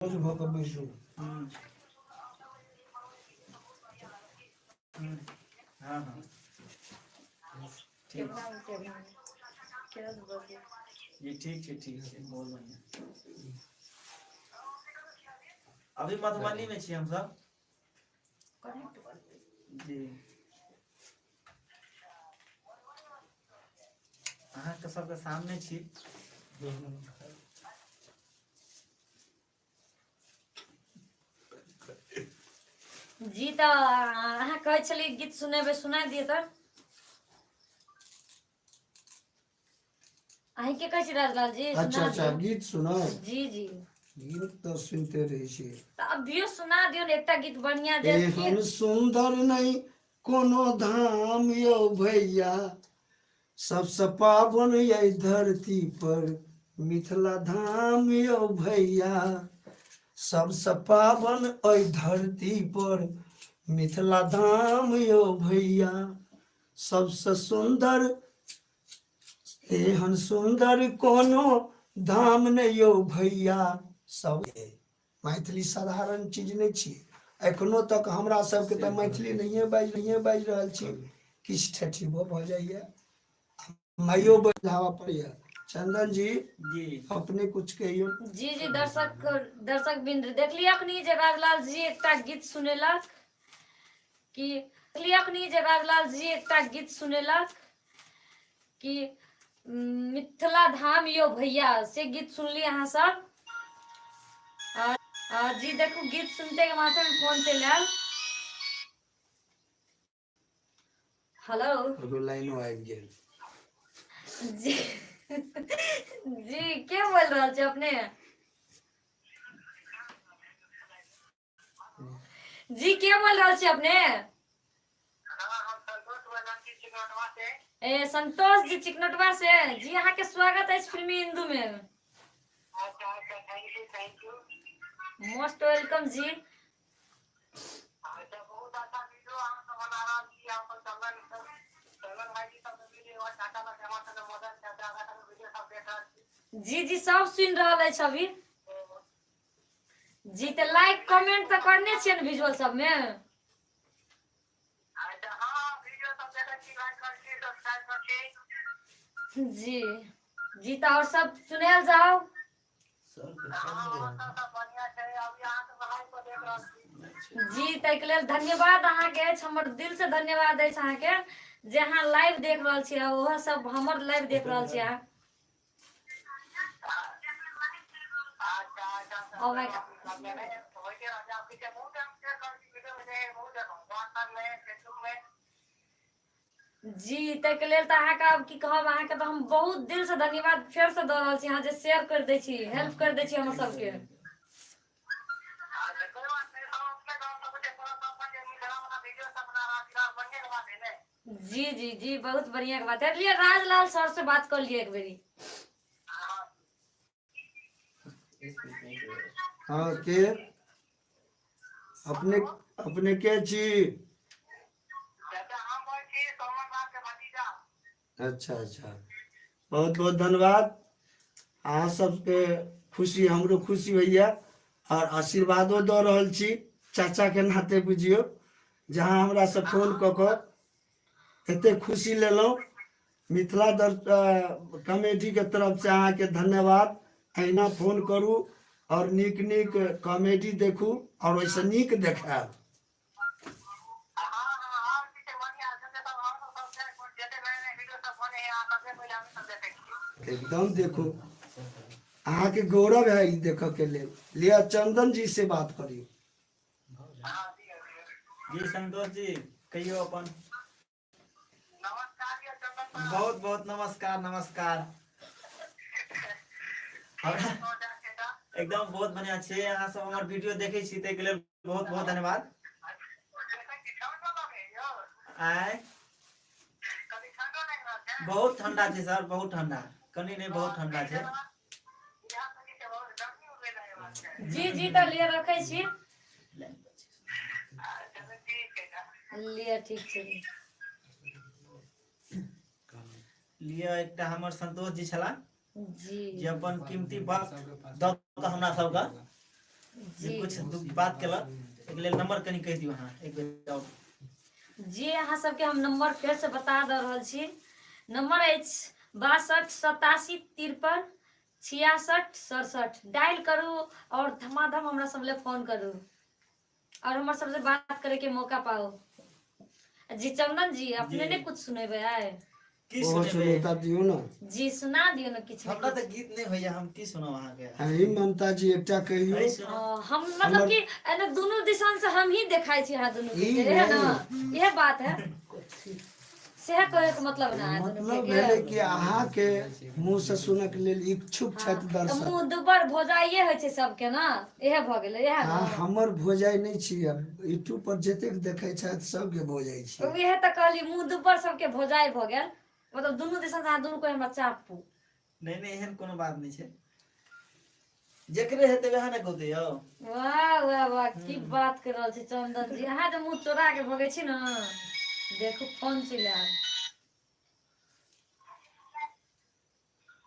सोझ भऽ कऽ बैसू। हँ हँ, ठीक। जी, ठीक छै, ठीक छै, बहुत बढ़िआँ। अभी मधुबनी मे छी हमसब। जी, अहाँके सबके सामने छी। जी, तऽ अहाँ कहै छलियै गीत सुनेबै, सुना दिअ। तऽ अहीं के कहै छी राजलाल जी। अच्छा। सुना अच्छा। दियौ। गीत सुनाउ। जी जी। गीत तऽ सुनिते रहै छी। तऽ अभियो सुना दियौ ने एकटा गीत बढ़िया जे एहन सुन्दर नहि कोनो धाम यौ भैया, सबसँ पावन यही धरती पर मिथिला धाम यौ भैया, सबसँ पावन एहि धरती पर मिथिला धाम यौ भैया, सबसँ सुन्दर, एहन सुन्दर कोनो धाम नहि यौ भैया। सब मैथिली साधारण चीज नहि छियै। एखनो तक हमरा सबके तऽ मैथिली नहिए बाजि रहल छी, किछु ठेठीबो भऽ जाइए, माइयो बजाबऽ पड़ैए। चंदन जी। जी। अपने कुछ कहियौ। जी जी, दर्शक दर्शक बिंद, देखलियै अखनी जे राजलाल जी एकटा गीत सुनेलक कि, देखलियै अखनी जे राजलाल जी एकटा गीत सुनेलक कि मिथिला धाम यौ भैया, से गीत सुनली अहाँ सब। जी, देखू, गीत सुनते के माथे में फोन चलि आयल। हेलो। एगो लाइनो आबि गेल। जी जी, के बोल रहल छी अपने? जी, के बोल रहल छी अपने? ए संतोष जी चिकनोटवा से। जी, अहाँ के स्वागत अछि फिल्मी इंदू में। मोस्ट welcome जी। जी जी, सब सुनि रहल अछि अभी। जी, तऽ लाइक कमेंट तऽ करने छियै ने विजुअल सबमे? जी जी, तऽ आओर सब सुनायल जाउ। जी, ताहिके लेल धन्यवाद अहाँके अछि, हमर दिल से धन्यवाद अछि अहाँके जे अहाँ लाइव देख रहल छी आ ओहो सब हमर लाइव देख रहल छी अहाँ। Oh my God. जी, ताहिके लेल तऽ अहाँके आब की कहब, अहाँके तऽ हम बहुत दिल से धन्यवाद फेरसँ दऽ रहल छी, अहाँ जे शेयर कर दै छी, हेल्प कर दै छी हमर सबके। जी जी जी, बहुत बढ़िया के बात है। लिए राजलाल सर से बात कर लिए एक बेरी। हाँ, के अपने? अपने के छी? अच्छा अच्छा, बहुत बहुत धन्यवाद। अहाँ सबके खुशी हमरो खुशी होइए और आशीर्वादो दऽ रहल छी चाचा के नाते। बुझियौ जहाँ हमरा से फोन कऽ कऽ एते खुशी लेलहुँ, मिथिला दर कॉमेडीके तरफ से अहाँके धन्यवाद। अहिना फोन करू और नीक नीक कॉमेडी देखू और ओहिसँ नीक देखायब। एकदम देखू, अहाँके गौरव है ई देखऽ के लेल। लिअ, चंदन जी से बात करियौ। जी संतोष जी, कहियौ अपन। बहुत बहुत नमस्कार, नमस्कार। हमरा एकदम बहुत बढ़िया छै। अहाँ सब हमर वीडियो देखै छी, ताहिके लेल बहुत बहुत धन्यवाद। आय बहुत ठंडा छै सर, बहुत ठंडा, कनि नहि, बहुत ठंडा छै। जी जी, तऽ लिए रखै छी, लिअ, ठीक छै। लिअ, एकटा हमर संतोष जी छला जी जे अपन कीमती वक्त दऽ कऽ हमरा सबके जे जी। कुछ बात केलक, एहिके लेल नंबर कनि कहि दियौ अहाँ एक बेर आओर। जी, अहाँ सबके हम नंबर फेर से बता दऽ रहल छी। नंबर अछि 62 87 53 66 67। डायल करू और धमाधम हमरा सब ले फोन करू और हमर सबसे बात करे के मौका पाओ। जी चंदन जी, अपने जी। ने कुछ सुनेबै आइ? की ओहो सुनेबै? सुनेता दियौ ने। जी, सुना दियौ ने किछु ने हमरा तऽ किछु। गीत नहि होइया, हम की सुनाउ अहाँके? अहीं ममता जी एकटा कहियौ। अहीं सुनाउ। हम मतलब हमर कि एने दुनू दिसन से हम ही देखाइ छी अहाँ दुनू के, ई है ना? नहि। इहे बात है, सेहे कहे के मतलब ना अहाँ दुनू मतलब के। भेलै कि अहाँके मुँह से सुनक लेल इच्छुक हाँ, छथि तऽ दर्शक। मुँह दुबर भोजाइए होइ छै सबके ना, इहे भऽ गेलै इएह अहाँ ने। हमर भोजाइ नहि छी, यूट्यूब पर जतेक देखै छथि सबके भोजाइ छी। इहे तऽ कहली, मुँह दुबर सबके भोजाइ भऽ गेल, मतलब दुनू दिसन से अहाँ दुनू कोइ हमरा चापू। नहि नहि, एहन कोनो बात नहि छै, जेकरे हेतै वएह ने गौतै यौ। वाह वाह वाह, की बात कर रहल छी चंदन जी, अहाँ जे मुँह चोरा के भगै छी ने। देखू, फोन चलि आयल।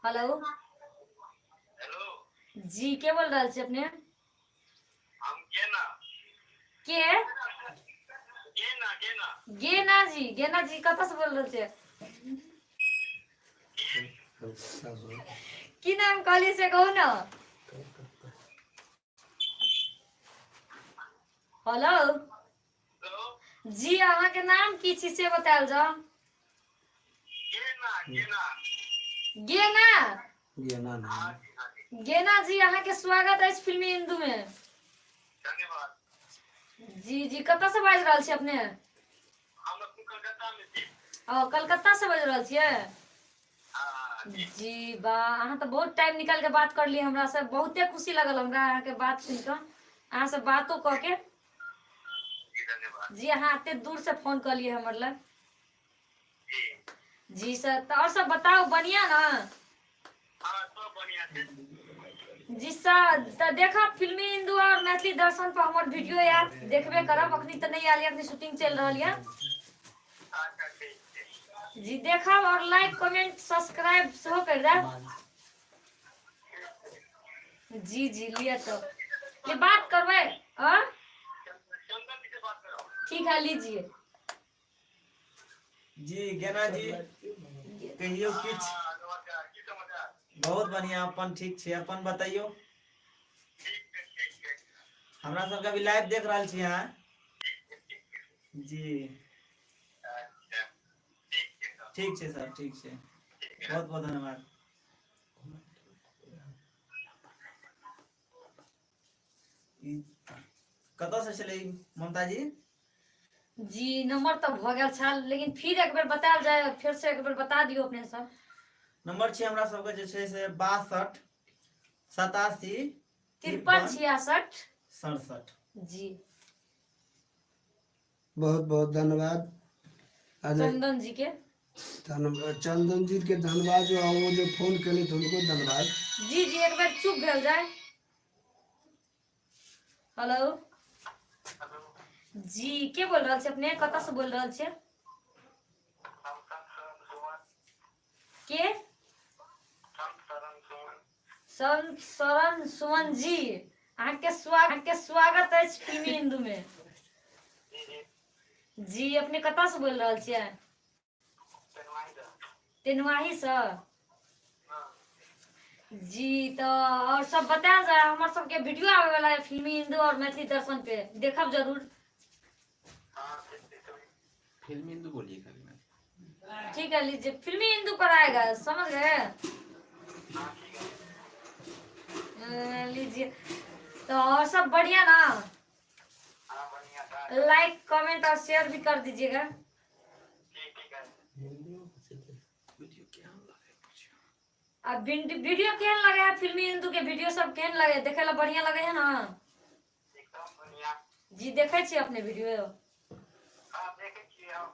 हेलो। हेलो। जी, के बोल रहल छी अपने? हम केना। के? केना केना। गेना जी, गेना जी कतऽ से बोल रहल छियै? की नाम कहलियै से कहू ने। हेलो। हेलो। जी, अहाँके नाम की छी से बतायल जाउ। केना केना। गेना। गेना नाम। हाँ जी, हाँ जी। गेना जी, अहाँके स्वागत अछि फिल्मी इंदू में। धन्यवाद। जी जी, कतऽ से बाजि रहल छी अपने? हम अखन कलकत्ता मे छी। ओ, कलकत्ता से बाजि रहल छियै? हाँ जी। जी वाह, अहाँ तऽ बहुत टाइम निकालि के बात करलियै हमरा से, बहुते खुशी लगल हमरा अहाँके बात सुनि कऽ, अहाँ से बातो कऽ के। जी, धन्यवाद। जी, अहाँ एते दूर से फोन कलियै हमर लग। जी। जी सर, तऽ आओर सब बताउ, बढ़िआँ ने? हाँ, सब बढ़िया छै। जी सर, तऽ देखब फिल्मी हिंदू और मैथिली दर्शन पर हमर वीडियो आयत, देखबे करब। अखनी तऽ नहि आयल यऽ, अखनी शूटिंग चलि रहल यऽ। अच्छा, ठीक छै। जी, देखब और लाइक कमेंट सब्सक्राइब सेहो करि देब। जी जी, लिअ तो ये बात करबै। आ चंदन जी से बात करो। ठीक है, लीजिए। जी गेना जी, कहियौ किछु। हाँ, नमस्कार, की समाचार? बहुत बढ़िया, अपन ठीक छै, अपन बतैयौ। ठीक छै, ठीक छै। हमरा सबके अभी लाइव देख रहल छी अहाँ। जी। अच्छा, ठीक छै सर। ठीक छै सर, ठीक छै, बहुत बहुत धन्यवाद। ई कतऽ से छलै ई ममता जी? जी, नंबर तऽ भऽ गेल छल, लेकिन फिर एक बेर बतायल जाय, फेर से एक बेर बता दियौ अपने सब। नंबर छै हमरा सबके जे छै से 62 87 53 66 67। जी। बहुत बहुत धन्यवाद। अरे चंदन जी के। धन्यवाद, चंदन जी के धन्यवाद, जो वो जो फोन केले हुनको धन्यवाद। जी जी, एक बेर चुप भेल जाय। हेलो। हेलो। जी, के बोल रहल छी अपने, कतऽ से बोल रहल छियै? हम संत शरण सुमन। के? संत शरण सुमन। संत शरण सुमन जी, अहाँके स्वागत अछि फिल्मी हिंदू में। जी जी। जी, अपने कतऽ से बोल रहल छियै? तेनवाही से। तेनवाही से? हाँ। जी, तऽ और सब बतायल जाय, हमर सबके वीडियो आबे वाला है फिल्मी हिंदू और मैथिली दर्शन पे, देखब जरूर। हाँ, ठीक ठीक। फिल्मी हिंदू बोलिए खाली मैम। ठीक है, लीजिए, फिल्मी हिंदू पर आएगा, समझ गए? हाँ, ठीक है। लीजिए, तो और सब बढ़िया ना? हाँ, बढ़िया था। लाइक कमेंट और शेयर भी कर दीजिएगा। ठीक ठीक है। वीडियो केहन लागै पूछियो। आ वीडियो केहन लगे है? फिल्मी हिंदू के वीडियो सब केहन लगे देखे ला, बढ़िया लगे है ना? एकदम बढ़िया। जी, देखे छी अपने वीडियो? हाँ, देखे छियै हम।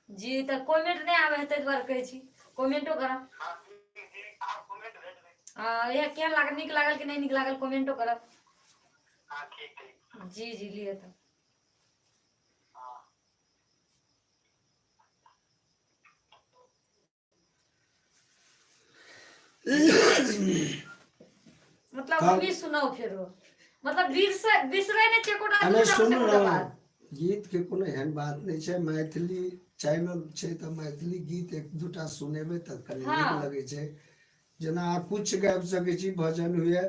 जी, तऽ कमेंट नहि आबे है, ताहि दुआरे कहै छी, कमेंटो करब। हाँ जी जी, आप कमेंट भेज देबै। आ इएह केहन लागल, नीक लागल कि नहि नीक लागल, कमेंटो करब। हाँ, ठीक ठीक। जी जी, लिअ तऽ। हाँ। मतलब तब हम ही सुनाउ फेरो। मतलब बिसरै बिसरै नहि छै एकोटा अरे दूटा सुनू एकोटा ने बात। गीत के कोनो एहन बात नहि छै। मैथिली चैनल छै तऽ मैथिली गीत एक दूटा सुनेबै तऽ कनि नीक लगै छै। जेना अहाँ किछु गाबि सकै छी, भजन हुए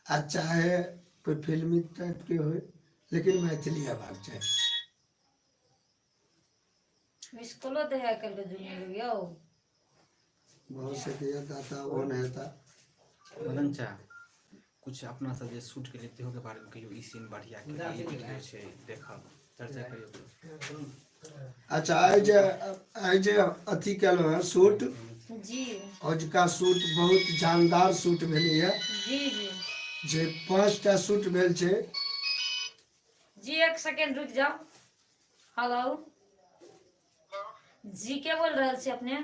आ चाहे कोइ फिल्मी टाइपके होय, लेकिन मैथिली हेबाक चाही। मिस कॉलो दै है आइ काल्हि के जुग में यौ। भऽ सकैए दाता ओहन हेता। मदन चा कुछ अपना सब जे शूट केलियै ताहो के बारे में कहियौ, ई सीन बढ़िया केलियै, ई वीडियो छै, देखब, चर्चा करियौ। अच्छा, आइ जे अथी केलहुँ हेँ शूट जी, अजुका शूट बहुत जानदार शूट भेलैए। जी जी जे 5टा शूट भेल छै। जी, एक सेकेंड रुकि जाउ। हेलो जी, के बोल रहल छी अपने?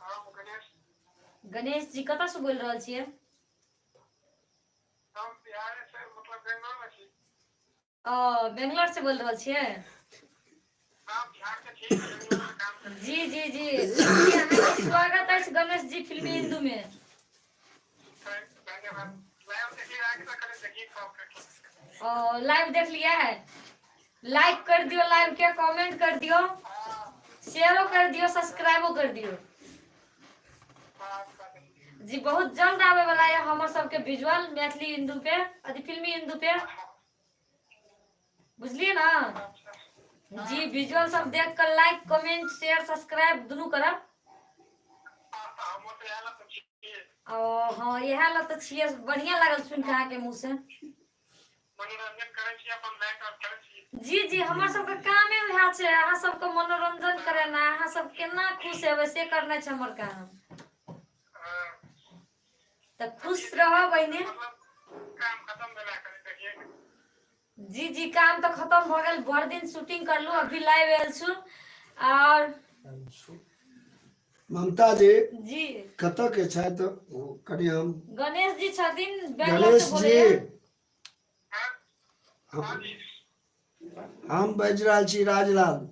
हम गणेश। गणेश जी, कतऽ से बोलि रहल छियै? हम बिहार से, मतलब बेंगलोर में छी। ओ, बेंगलोर से बोलि रहल छियै? हम बिहार के छी, बेंगलोर में काम करै। जी जी जी जी, अहाँके स्वागत अछि गणेश जी फिल्मी हिंदू में। धन्यवाद। लाइव देखी राख तऽ कनि देखी सब। ओ, लाइव देख लिया है? लाइक कर दियो लाइव के, कमेंट कर दियो, शेयरो कर दियो, सब्सक्राइबो कर दियो। जी, बहुत जल्द आवे वाला है हमर सबके विजुअल मैथिली हिंदू पे, अथी फिल्मी हिंदू पे, बुझलिए ना जी? विजुअल सब देख कर लाइक, कमेंट, शेयर, सब्सक्राइब दुनू करब। हमहूँ तऽ आयल तऽ छियै। ओ हँ, इएह लए तऽ छियै। बढ़िया लागल सुनि कऽ अहाँके मुँह से। मनोरंजन करै छी अपन, लाइक आर करै छी। जी जी, हमर सबके कामे वएह छै, अहाँ सबके मनोरंजन करेनाइ, अहाँ सब केना खुश हेबै से करनाइ छै हमर काम। तऽ खुश रहब पहिने। मतलब काम खतम भेला, कनि देखिए। जी जी, काम तऽ खतम भऽ गेल। भरि दिन शूटिंग करलू, अभी लाइव आयल छु और ममता जी। जी। कतऽ के छथि ओ, कनि हम गणेश जी छथिन बेंगलोर गणेश से जी। बोलैया। हम बाजि रहल छी राजलाल।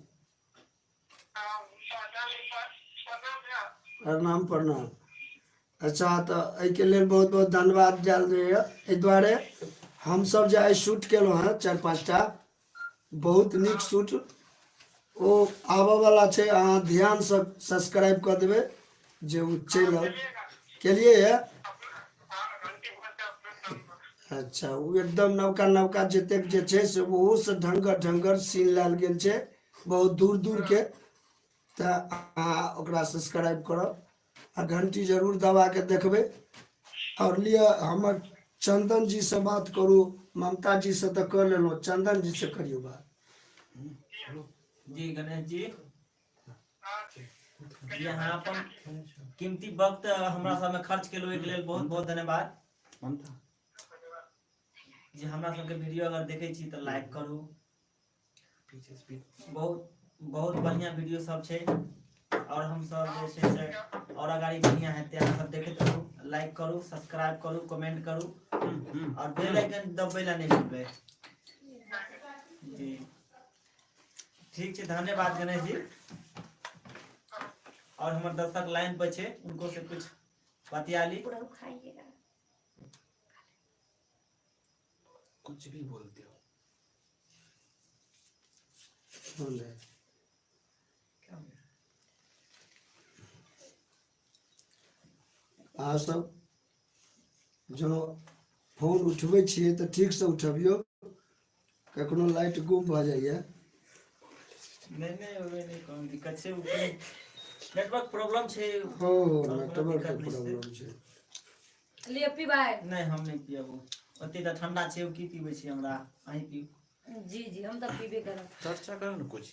प्रणाम प्रणाम। अच्छा, तऽ एहिके लेल बहुत बहुत धन्यवाद जायल जाइए। एहि दुआरे हमसब जे आइ शूट केलहुँ हेँ 4-5टा बहुत नीक शूट, ओ आबऽवला छै। अहाँ ध्यानसँ सब्सक्राइब कऽ देबै जे ओ चलि आउ केलियै ये। अच्छा, ओ एकदम नवका नवका जतेक जे छै से ओहोसँ ढङ्गर ढङ्गर सीन लायल गेल छै बहुत दूर दूरके। तऽ अहाँ ओकरा सब्सक्राइब करब आ घंटी जरूर दबा के देखबै। आओर लिअ, हमर चंदन जी से बात करू। ममता जी से तऽ कऽ लेलहुँ, चंदन जी से करियौ बात। जी गणेश जी जी, अहाँ अपन कीमती वक्त हमरा सबमे खर्च केलहुँ, ओहिके लेल बहुत बहुत धन्यवाद। ममता। जी, हमरा सबके वीडियो अगर देखै छी तऽ लाइक करू। पीछे से बहुत बहुत बढ़िया वीडियो सब छै और हम सब जे छै से और अगाड़ी बढ़िया हेतै। अहाँ सब देखैत रहू, लाइक करू, सब्सक्राइब करू, कमेंट करू और बेल आइकन दबबै ला नहि भूलबै। जी, ठीक छै, धन्यवाद गणेश जी। और हमर दर्शक लाइन पर छै, उनको से कुछ बतिया ली। पूरा खाइएगा। कुछ भी बोलते हो। बोल रहे। अहाँ सब जो फोन उठबै छियै तऽ ठीकसँ उठबियौ, कखनो लाइट गुम भऽ जाइए। नहि नहि, ओहिमे नहि कोनो दिक्कत छै, नेटवर्क प्रॉब्लम छै। हो, कोनो नेटवर्क के दिक्कत नहि छै। प्रॉब्लम छै। लिअ, पीबै? नहि, हम नहि पियब। ओते तऽ ठंडा छै, ओ की पीबै छी हमरा, अहीं पीब। जी जी, हम तऽ पीबे करब। चर्चा करू ने कुछ।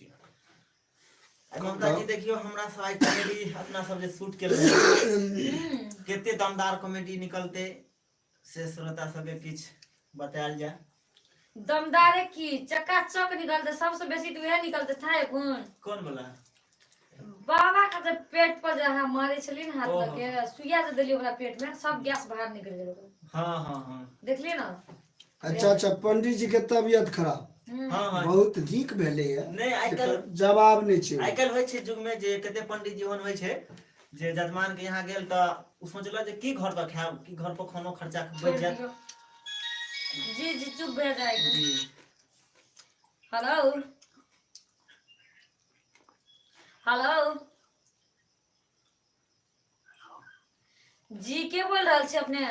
आ ममता जी, देखियौ, हमरा सब आइ कॉमेडी अपना सब जे शूट केलहुँ, कते दमदार कॉमेडी निकलते से श्रोता सबके किछु बतायल जाय। दमदारे की, चकाचक निकलते। सबसे बेसी तऽ उएह निकलते था कोन। कोन वाला? बाबा के जे पेट पर जे अहाँ मारे छलियै ने हाथ ओहो। लऽ के, सुइया जे देलियै ओकरा पेट में, सब गैस बाहर निकलि गेल ओकरा। हँ हँ हँ देखलियै ने? अच्छा अच्छा, पंडित जी के तबियत खराब। हँ हँ बहुत नीक भेलैए। नहि, आइ काल्हि एकर जवाब नहि छै। आइ काल्हि होइ छै युग में जे कते पंडित जी ओहन होइ छै जे जजमान के यहाँ गेल तऽ ओ सोचलक जे की घर पर खायब, की घर पर खानो खर्चा छोड़ि बचि जायत। दियौ। जी जी, चुप भए जाएगी। जी। हेलो हेलो जी, के बोल रहल छी अपने? जी,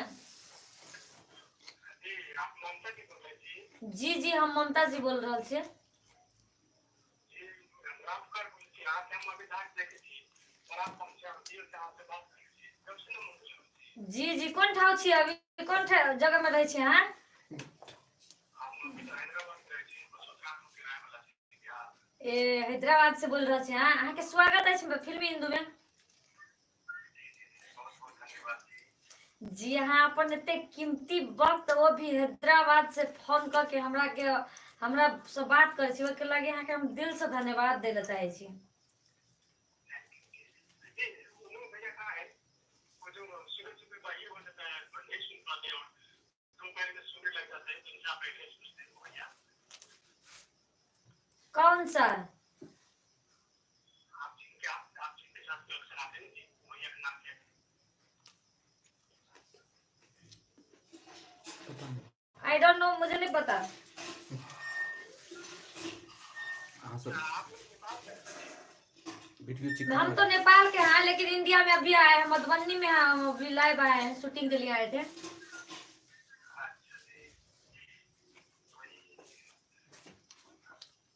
आप ममता जी बोल रहे छी? जी जी, हम ममता जी बोल रहल छियै। जी, रामकर बोलै छी। अहाँके हम अभी लाइव देखै छी, बड़ा समस्या दिल से अहाँसे बात करै छी, कब से नंबर छी। जी जी, कोन ठाव छी अभी? कोन जगह में रहै छी अहाँ? हम अभी तऽ हैदराबाद में रहै छी, बसोत्रा के रहै वाला छी, बिहार। ए, हैदराबाद से बोल रहल छी अहाँ। अहाँके स्वागत अछि फिल्मी हिंदू में। बहुत बहुत धन्यवाद जी। जी, अहाँ अपन एते कीमती वक्त, वो भी हैदराबाद से फोन कऽ के हमरा के हमरा से बात करै छी, ओहिके लागी अहाँके हम दिल से धन्यवाद दै लए चाहै छी। जी, वो भैया कहाँ है? वो जो सुबह सुबह बाहर हो जाता है, नहीं सुन पाते और दोपहर में सोने लग जाते हैं, तीन चार बैठे सोचते हैं भैया। कौन सा? आप जिनके साथ जो अक्सर आते हैं जी, भैया का नाम क्या है? I don't know, मुझे नहीं पता। अहाँ सब वीडियो चिकन। हम तो नेपाल के हैं, लेकिन इंडिया में अभी आए हैं, मधुबनी में हम अभी लाइव आए हैं, शूटिंग के लिए आए थे। अच्छा जी।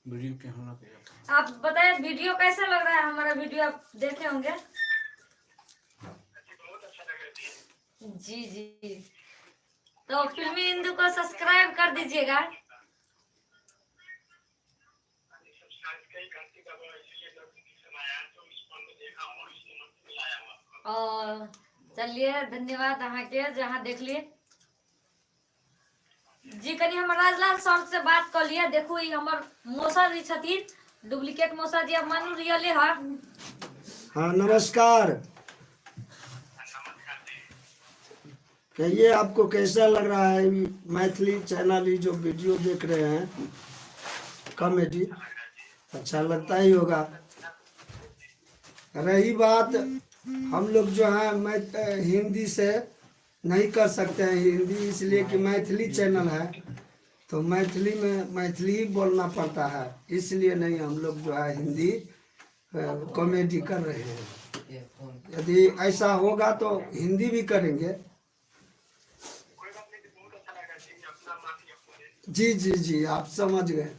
वीडियो केहन लगैया? आप बताइए, वीडियो कैसा लग रहा है? हमारा वीडियो आप देखे होंगे। जी, बहुत अच्छा लगा जी। जी जी, तो फिल्मी हिंदू को सब्सक्राइब कर दीजिएगा। सब्सक्राइब कई घंटे दबा, इसीलिए नोटिफिकेशन आया है, तो इस फोन में देखा और इस नंबर पे मिलाया हूँ आपको। और चलिए, धन्यवाद अहाँके जे अहाँ देखलिए। जी, कनि हमर राजलाल सर से बात कऽ लिअ। देखू, ई हमर मौसा जी छथिन, डुप्लीकेट मौसा जी, अब मानू रियले है। हाँ, नमस्कार। नमस्कार जी। कहिए, आपको कैसा लग रहा है ये मैथिली चैनल, ये जो वीडियो देख रहे हैं कॉमेडी? अच्छा लगता ही होगा। रही बात, हम लोग जो है मैं हिंदी से नहीं कर सकते हैं हिंदी, इसलिए कि मैथिली चैनल है तो मैथिली में मैथिली ही बोलना पड़ता है, इसलिए नहीं हम लोग जो है हिंदी कॉमेडी कर रहे हैं। यदि ऐसा होगा तो हिंदी भी करेंगे। कोई बात नहीं, बहुत अच्छा लगा जी, अपना माफी अपने। जी जी जी, आप समझ गए।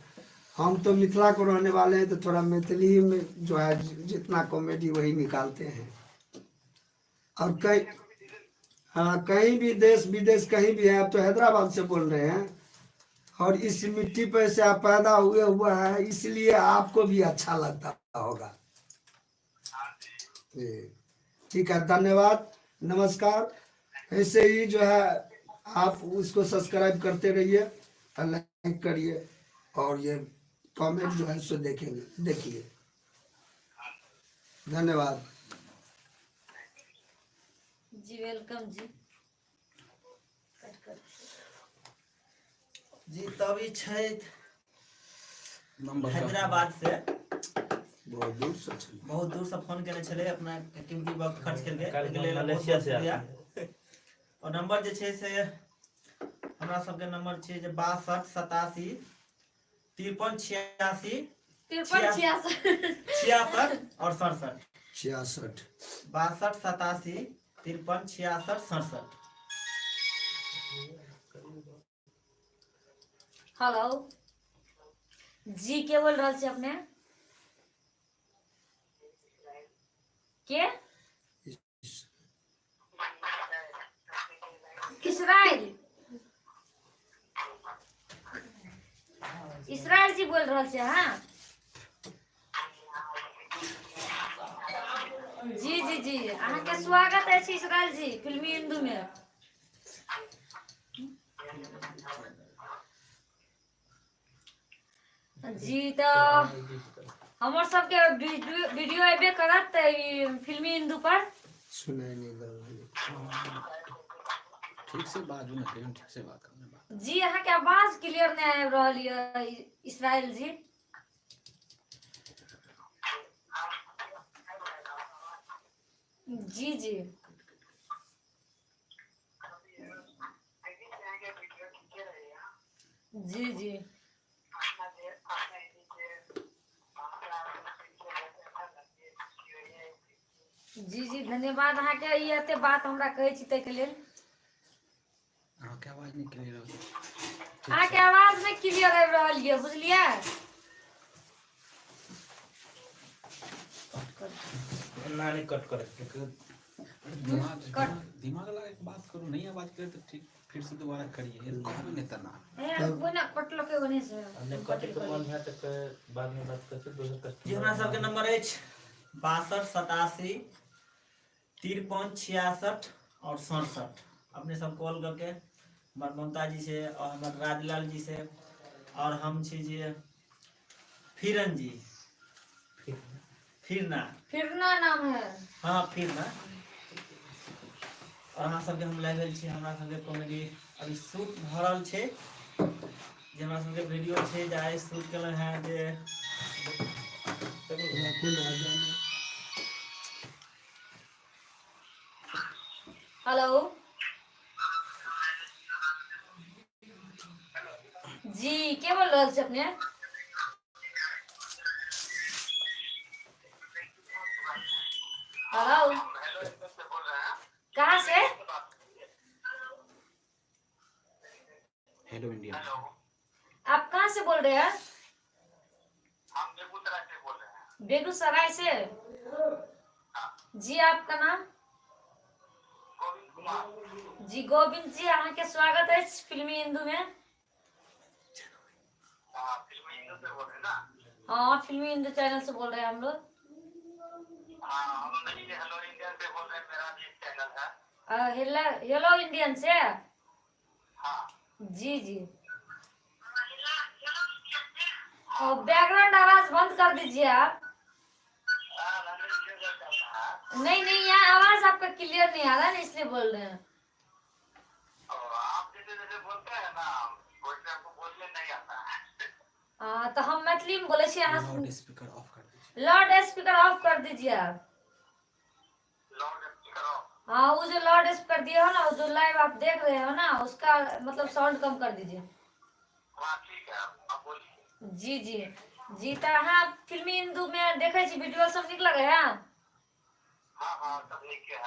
हम तो मिथिला को रहने वाले हैं, तो थोड़ा मैथिली में जो है जितना कॉमेडी वही निकालते हैं। और कहीं, हाँ, कहीं भी देश विदेश कहीं भी है, आप तो हैदराबाद से बोल रहे हैं और इस मिट्टी पर से आप पैदा हुए हुआ है, इसलिए आपको भी अच्छा लगता होगा। जी, ठीक है, धन्यवाद, नमस्कार। ऐसे ही जो है आप उसको सब्सक्राइब करते रहिए और लाइक करिए और ये कमेंट जो है सो देखेंगे, देखिए। धन्यवाद। जी, welcome जी, कट कर। जी, तब ई छै नंबर हैदराबाद से। बहुत दूर से चले। बहुत दूर से फोन केने छलै, अपना कीमती वक्त खर्च केलकै, काल्हि ओहिके लेल बहुत मलेशिया बहुत से शुक्रिया। आते। और नंबर जे छै से हमरा सबके नंबर छै जे 62 87 53 86 53 66। 66 और 67। 66। 62 87 53 66 67। हेलो जी, के बोल रहल छी अपने के? इसराइल, इसराइल जी बोल रहल छी अहाँ? जी जी जी, अहाँके स्वागत अछि इसराइल जी फिल्मी हिंदू में। जी, तऽ हमर सबके वीडियो वीडियो एबे करत ई फिल्मी हिंदू पर। सुनाई नहीं दे रहल। ठीक से बाजू ने, कहियो ठीक से बात करने बात। जी, अहाँके आवाज क्लियर नहि आबि रहल यऽ इसराइल जी। जी जी। जी जी। जी जी, धन्यवाद अहाँके ई एते बात हमरा कहै छी ताहिके लेल। अहाँके आवाज नहि क्लियर आबै। अहाँके आवाज नहि क्लियर आबि रहल यऽ, बुझलियै? ना, नहीं कट करे। दिमाग दिमाग लगा के बात करू, नहीं आवाज क्लियर तो ठीक फिर से दोबारा करिए, कहबे नहीं तना। कोना कटलकै ओने से। नहीं कटे के मन है तो बाद में बात करके दोसर कस्टमर। जी, हमरा सबके नंबर अछि 62 87 53 66 और 67। अपने सब कॉल करके हमर ममता जी से और हमर राजलाल जी से और हम छी जे फिरन जी, फिरना। फिरना नाम है। हाँ, फिरना। और अहाँ सबके हम लाइव छी, हमरा सबके कॉमेडी अभी शूट भऽ रहल छै, जे हमरा सबके वीडियो छै जे आइ शूट केलहुँ हेँ जे। हेलो जी, के बोल रहल छी अपने? हेलो, कहाँ से? Hello India. आप कहाँ से बोल रहे हैं? हम बेगूसराय से बोल रहे हैं। बेगूसराय से जी। आपका नाम? गोविंद कुमार। जी गोविंद जी, अहाँके स्वागत अछि फिल्मी हिंदू में। हाँ, फिल्मी हिंदू से बोल रहे हैं ना? हाँ, फिल्मी हिंदू चैनल से बोल रहे हैं हम लोग। हाँ, हम नहीं, हेलो इंडियन से बोल रहे हैं, मेरा भी एक चैनल है। हेलो, हेलो इंडियन से? हाँ। जी जी, और बैकग्राउंड आवाज बंद कर दीजिए आप। नहीं नहीं, यहाँ आवाज आपका क्लियर नहीं आ रहा ना, इसलिए बोल रहे हैं। आप जैसे जैसे बोलते हैं ना, वैसे आपको बोलने नहीं आता है। हाँ, तो हम मैथिली में बोले छी अहाँ। लाउड स्पीकर ऑफ कर दीजिए। लाउड स्पीकर ऑफ कर दीजिए आप। Loud speaker of. हाँ, वो जो लाउड स्पीकर दिए हो ना, वो जो लाइव आप देख रहे हो ना, उसका मतलब साउंड कम कर दीजिए। हाँ, ठीक है, आप बोलिए। जी जी जी, तऽ अहाँ फिल्मी हिंदू में देखै छी वीडियो सब, नीक लगे है? हाँ हाँ, सब नीक है।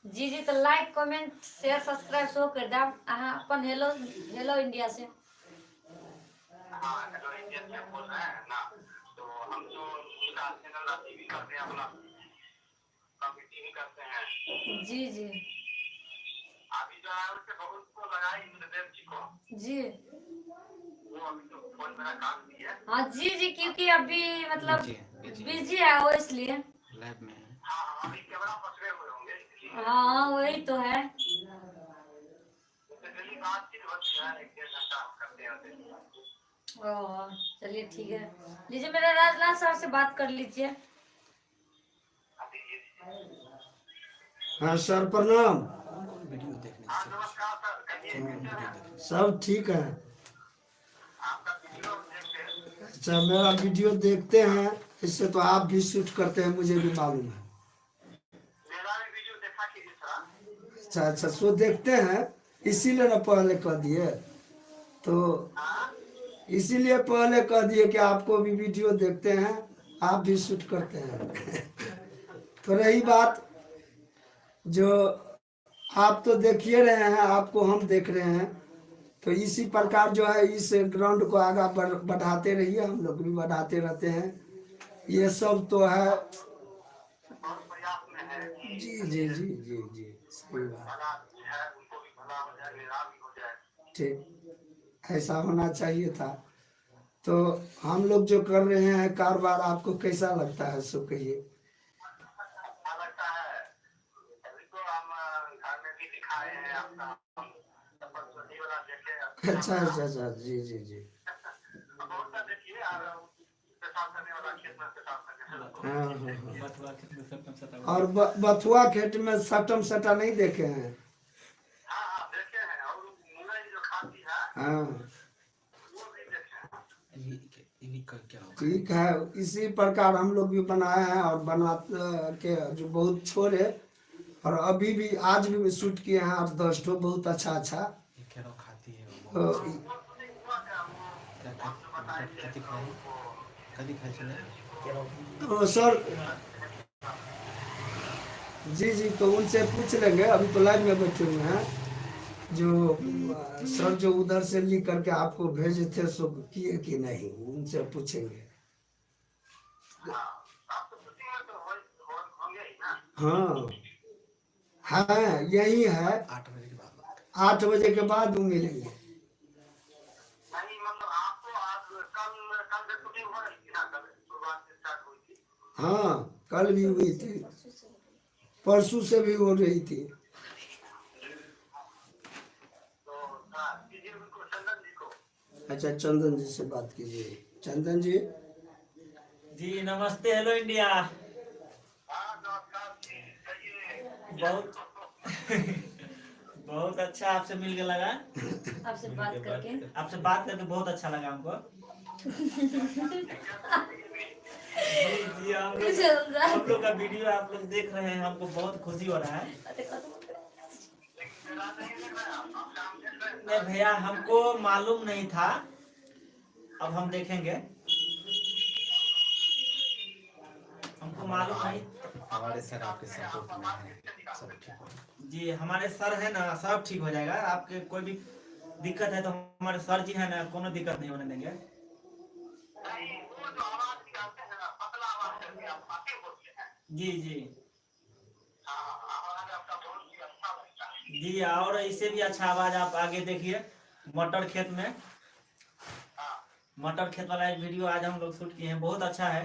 जी जी, तऽ लाइक कमेंट शेयर सब्सक्राइब सेहो कर देब अहाँ अपन हेलो हेलो इंडिया से। हाँ, हेलो इंडियन से बोल रहे हैं ना, तो हम जो उनका चैनल अथी भी करते हैं, अपना कॉमेडी भी करते हैं। जी जी। अभी जो है उससे बहुत को लगाए इंद्रदेव जी को। जी। वो अभी तो फोन मेरा काम भी है। हाँ जी जी, क्योंकि अभी मतलब बिजी है, बिजी। बिजी है वो, इसलिए। लाइव में है। हाँ हाँ, अभी कैमरा पकड़े हुए होंगे, इसलिए। हाँ, वही तो है। उससे डेली बातचीत होती है, 1-1.5 घंटा हम करते हैं उसे। ओ चलिए, ठीक है, लीजिए मेरा राजलाल साहब से बात कर लीजिए। हाँ, दीजिए। हाँ सर, प्रणाम। कौन कौन वीडियो देखने हाँ से? नमस्कार सर, कहिए, कैसे हैं? सब ठीक है। आपका वीडियो देखते हैं। अच्छा, मेरा वीडियो देखते हैं, इससे तो आप भी शूट करते हैं, मुझे भी मालूम है। मेरा भी वीडियो देखा कीजिए थोड़ा। अच्छा अच्छा, सो देखते हैं, इसीलिए ना पहले कह दिए तो इसीलिए पहले कह दिए कि आपको भी वीडियो देखते हैं, आप भी शूट करते हैं। तो रही बात जो आप तो देखिए रहे हैं, आपको हम देख रहे हैं, तो इसी प्रकार जो है इस ग्राउंड को आगा बढ़ाते रहिए, हम लोग भी बढ़ाते रहते हैं, ये सब तो है। बहुत प्रयास में है कि जी जी जी जी जी, सही बात। भला आदमी है, उनको भी भला हो जाए, मेरा भी हो जाए। ठीक, ऐसा होना चाहिए था। तो हम लोग जो कर रहे हैं कारोबार, आपको कैसा लगता है, सो कहिए। अच्छा लगता है। अभी तो हम घर में भी दिखाए हैं आपका, हम सफर वाला देखे। अच्छा अच्छा अच्छा, जी जी जी। बहुत सा देखिए और पेशाब करने वाला, खेत में पेशाब करने वाला। हाँ हाँ हाँ। बथुआ खेत में सटम सटा। और बथुआ खेत में सटम सटा नहीं देखे हैं? हाँ हाँ, देखे हैं, और मुरई जो खाती है, वो भी देखे हैं। ये ये क्या होगा? ठीक है, इसी प्रकार हम लोग भी बनाए हैं और बना के जो बहुत छोड़े और अभी भी आज भी शूट किए हैं 8-10 ठो बहुत अच्छा अच्छा। ये केरो खाती है वो। तो वो नहीं हुआ क्या वो? कथी खाइ कथी खाइ छलै? तो सर जी जी, तो उनसे पूछ लेंगे, अभी तो लाइव में बैठे हुए हैं। जो सर जो उधर से लिख करके आपको भेजे थे सो किए कि नहीं, उनसे पूछेंगे। आप तो शूटिंग में तो होंगे ही ना? हाँ हाँ, यही है। 8 बजे के बाद बात। 8 बजे के बाद वो मिलेंगे। नहीं, मतलब आपको आज कल कल से शूटिंग हो रही थी ना? कल शुरुआत से स्टार्ट हुई थी। हाँ, कल भी हुई थी, परसों से भी हो रही थी। तो हाँ, कीजिए उनको, चंदन जी को। अच्छा, चंदन जी से बात कीजिए। चंदन जी। जी नमस्ते, हेलो इंडिया। हाँ नमस्कार जी, कहिए। बहुत बहुत अच्छा आपसे मिल के लगा। आपसे बात करके। आपसे बात करके बहुत अच्छा लगा हमको। जी जी, हम लोग का वीडियो आप लोग देख रहे हैं, हमको बहुत खुशी हो रहा है। लेकिन मेरा नहीं देख रहे हैं आप? आप काम देख रहे हैं? नहीं भैया, हमको मालूम नहीं था, अब हम देखेंगे। हमको मालूम नहीं। हमारे सर आपके सपोर्ट में हैं, सब ठीक हो। जी, हमारे सर है ना, सब ठीक हो जाएगा। आपके कोई भी दिक्कत है तो हमारे सर जी है ना, कोनो दिक्कत नहीं होने देंगे। नहीं, वो जो आवाज निकालते हैं ना, पतला आवाज करके आप बातें बोलते हैं। जी जी। हाँ, आवाज आपका बहुत ही अच्छा लगता है। जी, और इससे भी अच्छा आवाज आप आगे देखिए मटर खेत में। हाँ। मटर खेत वाला एक वीडियो आज हम लोग शूट किए हैं, बहुत अच्छा है।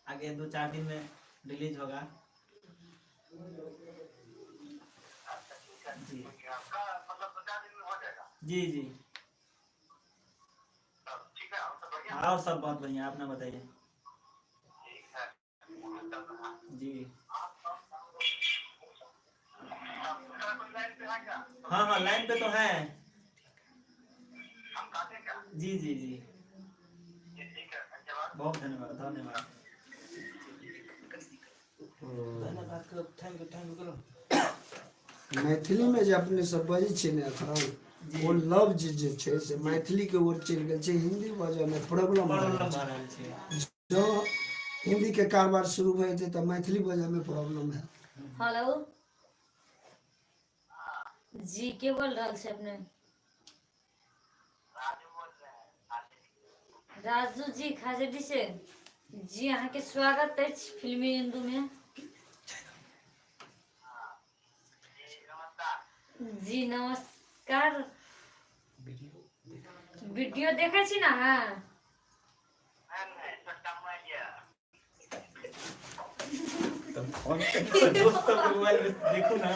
आगे 2-4 दिन में रिलीज होगा। अच्छा ठीक है। जी। ठीक है, आपका मतलब 2-4 दिन में हो जाएगा? जी जी। सब ठीक है और सब बढ़िया? और सब बहुत बढ़िया, आपने बताइए। ठीक है, चल रहा है। जी। सर कोई लाइन पे है क्या? हाँ हाँ, लाइन पे तो है। हम काटे क्या? जी जी जी। जी ठीक है, धन्यवाद। बहुत धन्यवाद, धन्यवाद। धन्यवाद करो, thank you, thank you करो। मैथिली में जे अपने सब बजै छियै ने एखन, जी। ओ लफ्ज जे छै से मैथिली के ओर चलि गेल छै, हिंदी बजऽ में प्रॉब्लम भऽ प्रॉब्लम रहल भऽ छै। रहल छै। जँ हिंदी के कारोबार शुरू भऽ जेतै तऽ मैथिली बजऽ में प्रॉब्लम है। हेलो जी, के बोल रहल छै अपने? राजू बोल रहे हैं। राजू जी खाजडी से। जी, अहाँके स्वागत अछि फिल्मी इंदू में। जी नमस्कार। जी नमस्कार। वीडियो देखै छी ने अहाँ? नहीं नहीं, छोटका मोबाइल ये। दोस्त सबके मोबाइल में देखू ना।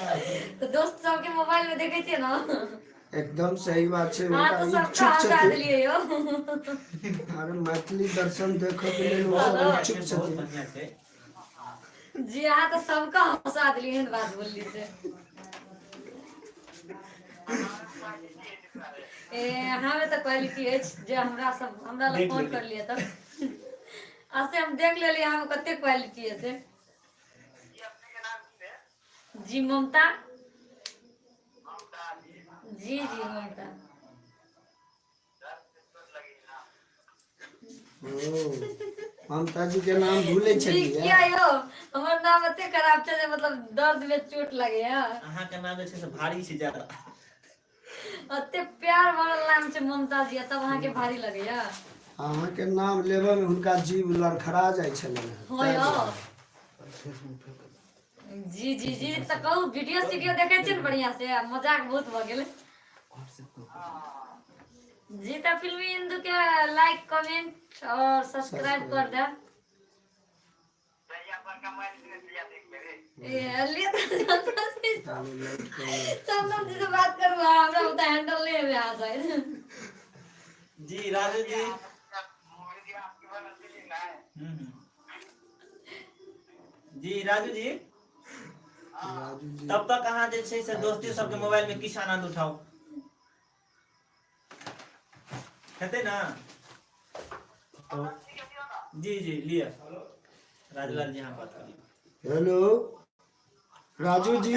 तऽ दोस्त सबके मोबाइल में देखै छियै ने? एकदम सही बात छै। अहाँ हुनका तऽ सबके इच्छुक हँसा छथिन। देलियै यौ। अरे, मैथिली दर्शन देखऽ के लेल ओ सब इच्छुक बहुत छथिन। बढ़िया छै। जी, अहाँ तऽ सबके हँसा देलियै, एहन बात बोलली से। ए, अहाँमे तऽ क्वालिटी अछि जे हमरा सब हमरा लग देख फोन लेलियै। करलियै तऽ आ से हम देख लेलियै अहाँमे कते क्वालिटी हेतै। जी, अपने के नाम की है? जी, ममता। ममता जी। जी जी, ममता। दर्द से चोट लगी ना? ओ, ममता जी के नाम भूले जी। छलियै। किया यौ, हमर नाम एते खराब छै जे मतलब दर्द में चोट लगैया? अहाँके नाम जे छै से भारी छै ज्यादा। एते प्यार भरल नाम छै ममता जी, आ तब अहाँके भारी लगैया? अहाँके नाम लेबऽ में हुनका जीभ लड़खड़ा जाइ छलनि हेँ, हो ताहि यौ। दुआरे। जी जी जी, तऽ कहू, वीडियो सीडियो देखै छियै ने बढ़िया से? आ मजाक बहुत भऽ गेलै। जी, तऽ फिल्मी इंदू के लाइक, कमेंट और सब्सक्राइब कर देब। जहिया बड़का मोबाइल किने तहिया देख लेबे। ए लिए तऽ चंदन जी। ताले लाइट कमेंट। चंदन जी से बात करू अहाँ, हमरा ओतऽ हैंडल नहि हेबै अहाँ शायद। जी राजू जी। मोदी आपकी बनल दिल्ली ना है? हम्म, हम्म। जी राजू जी। राजू जी। तब तक अहाँ जे छै से दोस्ती सबके मोबाइल में किछु आनंद उठाउ, हेतै ना? जी जी, लिअ राजलाल जी, अहाँ बात करियौ। हेलो राजू जी,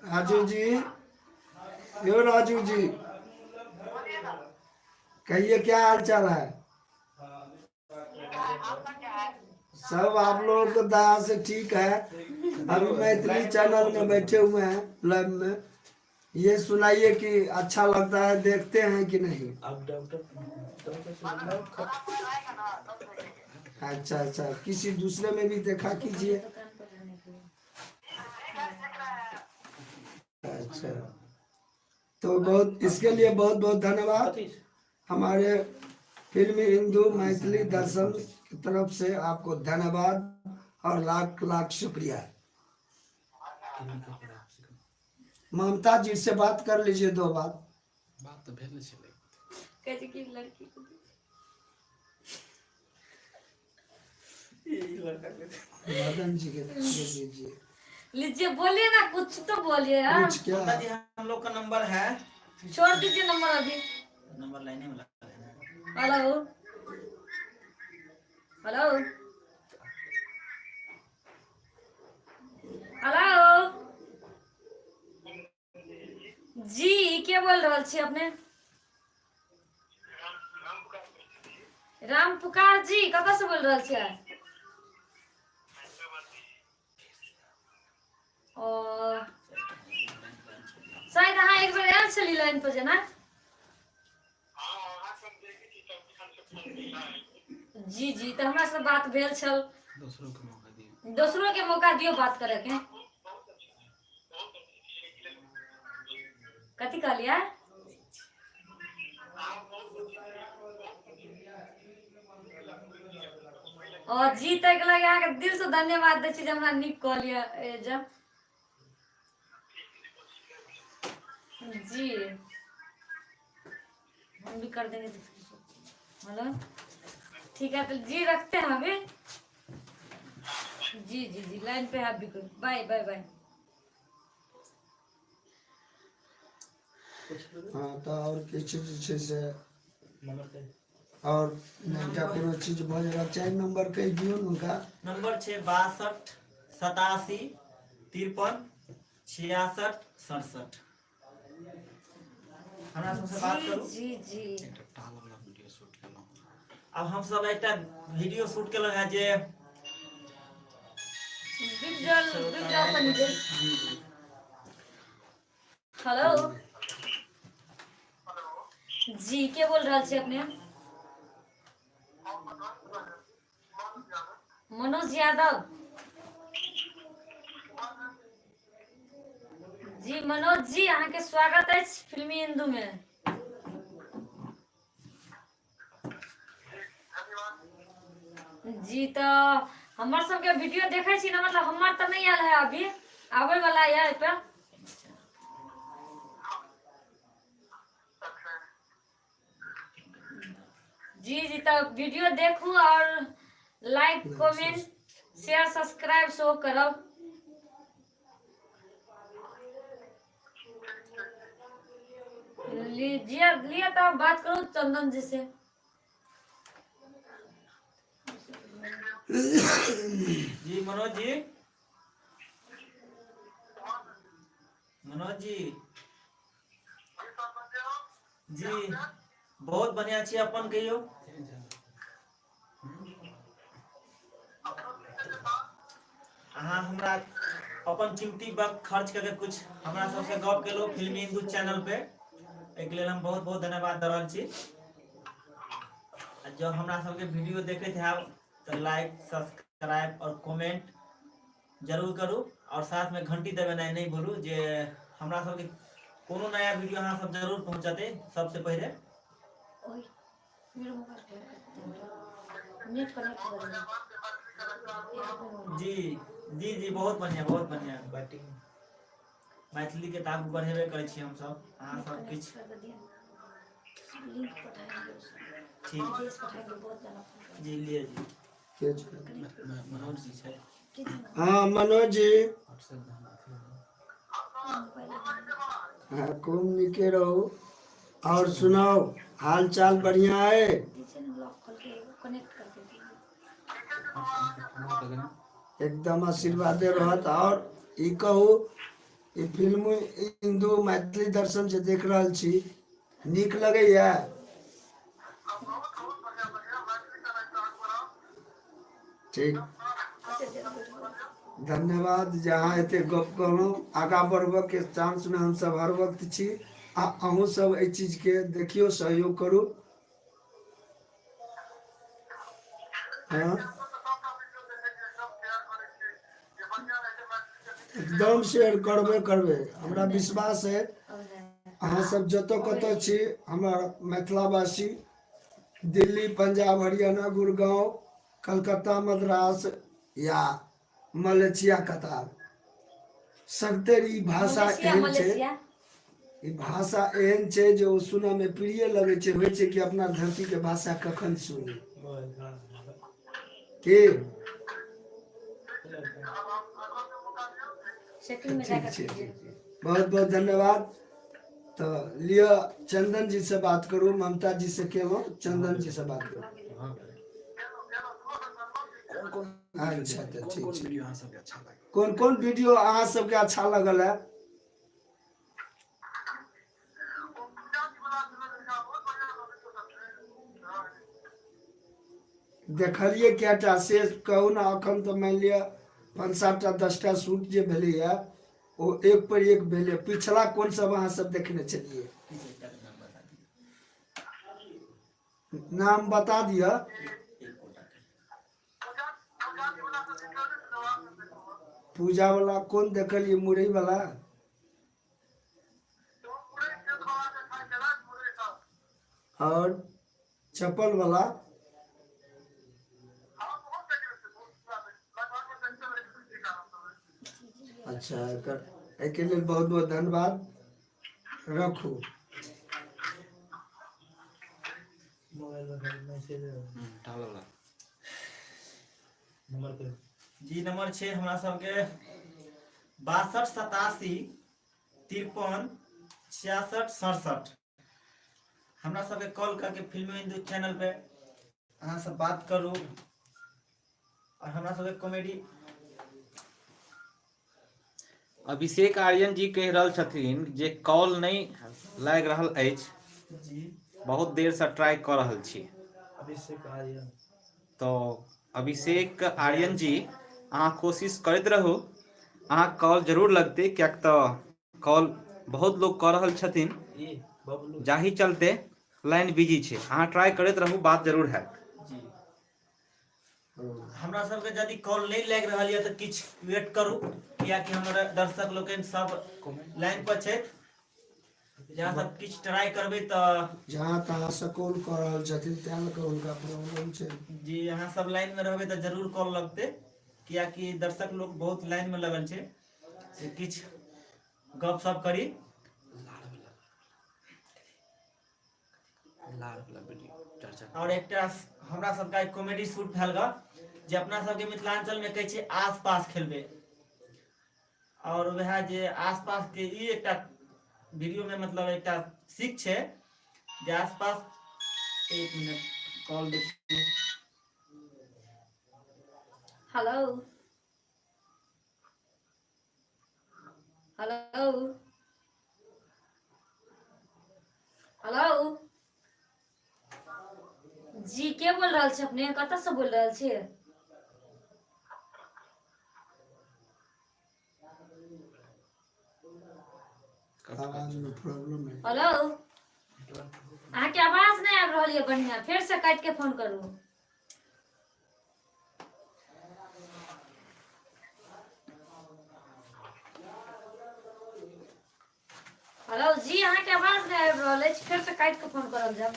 राजू जी, यो राजू जी। कहिए क्या हाल चाल है? सब आप लोगों को दया से ठीक है। अभी मैथिली चैनल में बैठे हुए हैं लाइव में। ये सुनाइए कि अच्छा लगता है, देखते हैं कि नहीं? आप डॉक्टर डॉक्टर से मिलाओ, अच्छा अच्छा, किसी दूसरे में भी देखा कीजिए। दुकान पर जाने के लिए। अच्छा, तो बहुत इसके लिए बहुत बहुत धन्यवाद। कथी? हमारे फिल्म हिंदू मैथिली दर्शन की तरफ से आपको धन्यवाद और लाख लाख शुक्रिया। ममता जी से बात कर लीजिए दो बात। बात तऽ भेल छलै। कहै छै कि लड़की को मदन जी के दे दीजिए। लीजिए, बोलिए ना, कुछ तो बोलिए। हाँ। कुछ क्या? ममता जी, हम लोग का नंबर है। छोड़ दीजिए नंबर अभी। नंबर लाइने में लगा देना है। हेलो हेलो हेलो जी, के बोल रहल छी अपने? राम पुकार जी, कतऽ से बोल रहल छियै? ओ शायद अहाँ एक बेर आयल छली लाइन पर जेना। जी जी, तऽ हमरा से बात भेल छल। दोसरो के मौका दियौ। दोसरो के मौका दियौ बात करे के। कथी कहलियै? और जी, ताहिके लगे अहाँके दिल से धन्यवाद दै छी जे हमरा नीक कहलियै। ए जे जी हम भी कर देंगे। हेलो, ठीक है, तो जी रखते हैं अभी। जी जी जी, लाइन पे है अभी कोई। Bye bye bye. हाँ, तऽ आओर किछु जे छै से नंबर दे। आओर एकटा कोनो चीज भऽ जेबाक चाही, नंबर कहि दियौ हुनका। नंबर छै 62 87 53 66 67। हमरा सबसे बात जी करू। जी जी। एकटा टाल वाला वीडियो शूट केलहुँ। अब हम सब एकटा वीडियो शूट केलहुँ हैं जे विजुअल विजुअल बनि गेल। जी जी। हेलो जी, के बोल रहल छी अपने? मनोज यादव जी। मनोज जी, अहाँके स्वागत अछि फिल्मी हिंदू में। जी, तऽ हमर सबके वीडियो देखै छी ने? मतलब हमर तऽ नहि आयल है अभी, आबै वाला यऽ एहि पर। जी जी, तऽ वीडियो देखू और लाइक कमेंट शेयर सब्सक्राइब सेहो करब। लीजिए, लिए तो आप बात करो चंदन जी से। जी मनोज जी, मनोज जी जी, बहुत बढ़िया छी, अपन कहियौ। अहाँ हमरा अपन कीमती वक्त खर्च करके कुछ हमरा सबसे गप केलहुँ फिल्मी हिंदू चैनल पे, एहिके लेल हम बहुत बहुत धन्यवाद दऽ रहल छी। आ जँ हमरा सबके वीडियो देखैत हैब तऽ लाइक सब्सक्राइब और कमेंट जरूर करू और साथ में घंटी दबेनाइ नहि भूलू जे हमरा सबके कोनो नया वीडियो अहाँ सब जरूर पहुँचतै सबसे पहिले। ओए, मेरो मोबाइल नेट कनेक्ट कर दे। जी जी जी, बहुत बढ़िया, बहुत बढ़िया। बैटिंग। मैथिली के तऽ आगू बढ़ेबे करै छी हमसब, अहाँ सब किछु लिंक पठाएंगे उसको। ठीक। देश पठाएंगे, बहुत जना फोन करेंगे। जी लिए जी। के छै? मनोज जी छै। के जना हाँ मनोज जी। व्हाट्सएप में अथी है। मोबाइल। हाँ, खूब निके रहो और सुनाओ, हाल चाल बढ़िया है? दीजिए ना, लॉक खोल के कनेक्ट करके दीजिए। एकदम आशीर्वादे रहत। और ई कहू, ई फिल्म हिन्दू मैथिली दर्शन जे देख रहल छी, नीक लगैया? ठीक, धन्यवाद जे अहाँ एते गप कहलहुँ। आगाँ बढ़बऽके चांसमे हमसब हर वक्त छी आ अहूँ सब एहि चीजके देखियौ, सहयोग करू। हँ, एकदम शेयर करबे करबै, हमरा विश्वास है। अहाँ सब जतऽ कतऽ छी, हमर मिथिलावासी, दिल्ली, पंजाब, हरियाणा, गुड़गांव, कलकत्ता, मद्रास या मलेशिया, कतार, सगतरि ई भाषा मलेशिया एहन छै, मलेशिया ई भाषा एहन छै जे ओ सुनऽ मे प्रिय लगै छै। होइ छै कि अपना धरती के भाषा कखन सुनी की। सेटिंग में ठीक जाकर छै, कीजिए। ठीक छै, बहुत बहुत धन्यवाद। तऽ लिअ, चंदन जी से बात करू। ममता जी से केलहुँ, चंदन जी से बात करू। कोन कोन अच्छा, तऽ कोन ठीक कोन छै। वीडियो अहाँ सबके अच्छा लागल? कोन कोन वीडियो अहाँ सबके अच्छा लगल है? देखलियै कएटा से कहू ने। अखन तऽ मानि लिअ 5-7 टा 10 टा शूट जे भेलैया ओ एक पर एक भेलै। पिछला कोन सब अहाँ सब देखने छलियै? किछु एकटा के नाम बता दियौ। नाम बता दिअ। एक गोटा के। पूजा वाला कोन देखलियै? मुरई वाला और चप्पल वाला। अच्छा, एकर एहिके लेल बहुत बहुत धन्यवाद। रखू। मोबाइल में मैसेज। टावल वाला। नंबर पे। जी, नंबर छै हमरा सबके 62 87 53 66 67। हमरा सबके कॉल करके फिल्मी हिंदू चैनल पे अहाँ सब बात करू और हमरा सबके कॉमेडी अभिषेक आर्यन जी कहि रहल छथिन जे कॉल नहि लागि रहल अछि। जी। बहुत देरसँ ट्राई कऽ रहल छी। अभिषेक आर्यन। तऽ अभिषेक आर्यन जी, अहाँ कोशिश करैत रहू, अहाँ कॉल जरूर लगतै, किएक तऽ कॉल बहुत लोग कऽ रहल छथिन। ई बबलू। जाहि चलते लाइन बिजी छै। अहाँ ट्राई करैत रहू, बात जरूर हैत। जी, हमरा सबके यदि कॉल नहि लागि रहल यऽ तऽ किछु वेट करू, कियाकि हमर दर्शक लोकनि सब लाइन पर छथि। जहाँ सब किछु ट्राई करबै तऽ जहाँ तहाँ से कॉल कऽ रहल छथिन, तें लऽ कऽ हुनका प्रॉब्लम छै। जी, अहाँ सब लाइन में रहबै तऽ जरूर कॉल लगतै, कियाकि दर्शक लोग बहुत लाइन में लगल छै से किछु गप सप करी। लाल वाला वीडियो चर्चा। और एकटा हमरा सबके कॉमेडी शूट भेल ग जे अपना सबके मिथिलांचल में कहै छै आस पास खेलबै, और वएह जे आस पास के ई एकटा वीडियो में मतलब एकटा सीख छै जे आस पास। एक मिनट, कॉल देखियौ। हेलो हेलो हेलो जी, के बोल रहल छी? अपने कतऽ से बोल रहल छियै? आवाज में प्रॉब्लम है। हेलो, अहाँके आवाज नहि आबि रहल यऽ बढ़िआँ। फेर से काटि के फोन करू। हेलो जी, अहाँके आवाज नहि आबि रहल अछि। फेर से काटि के फोन करल जाउ।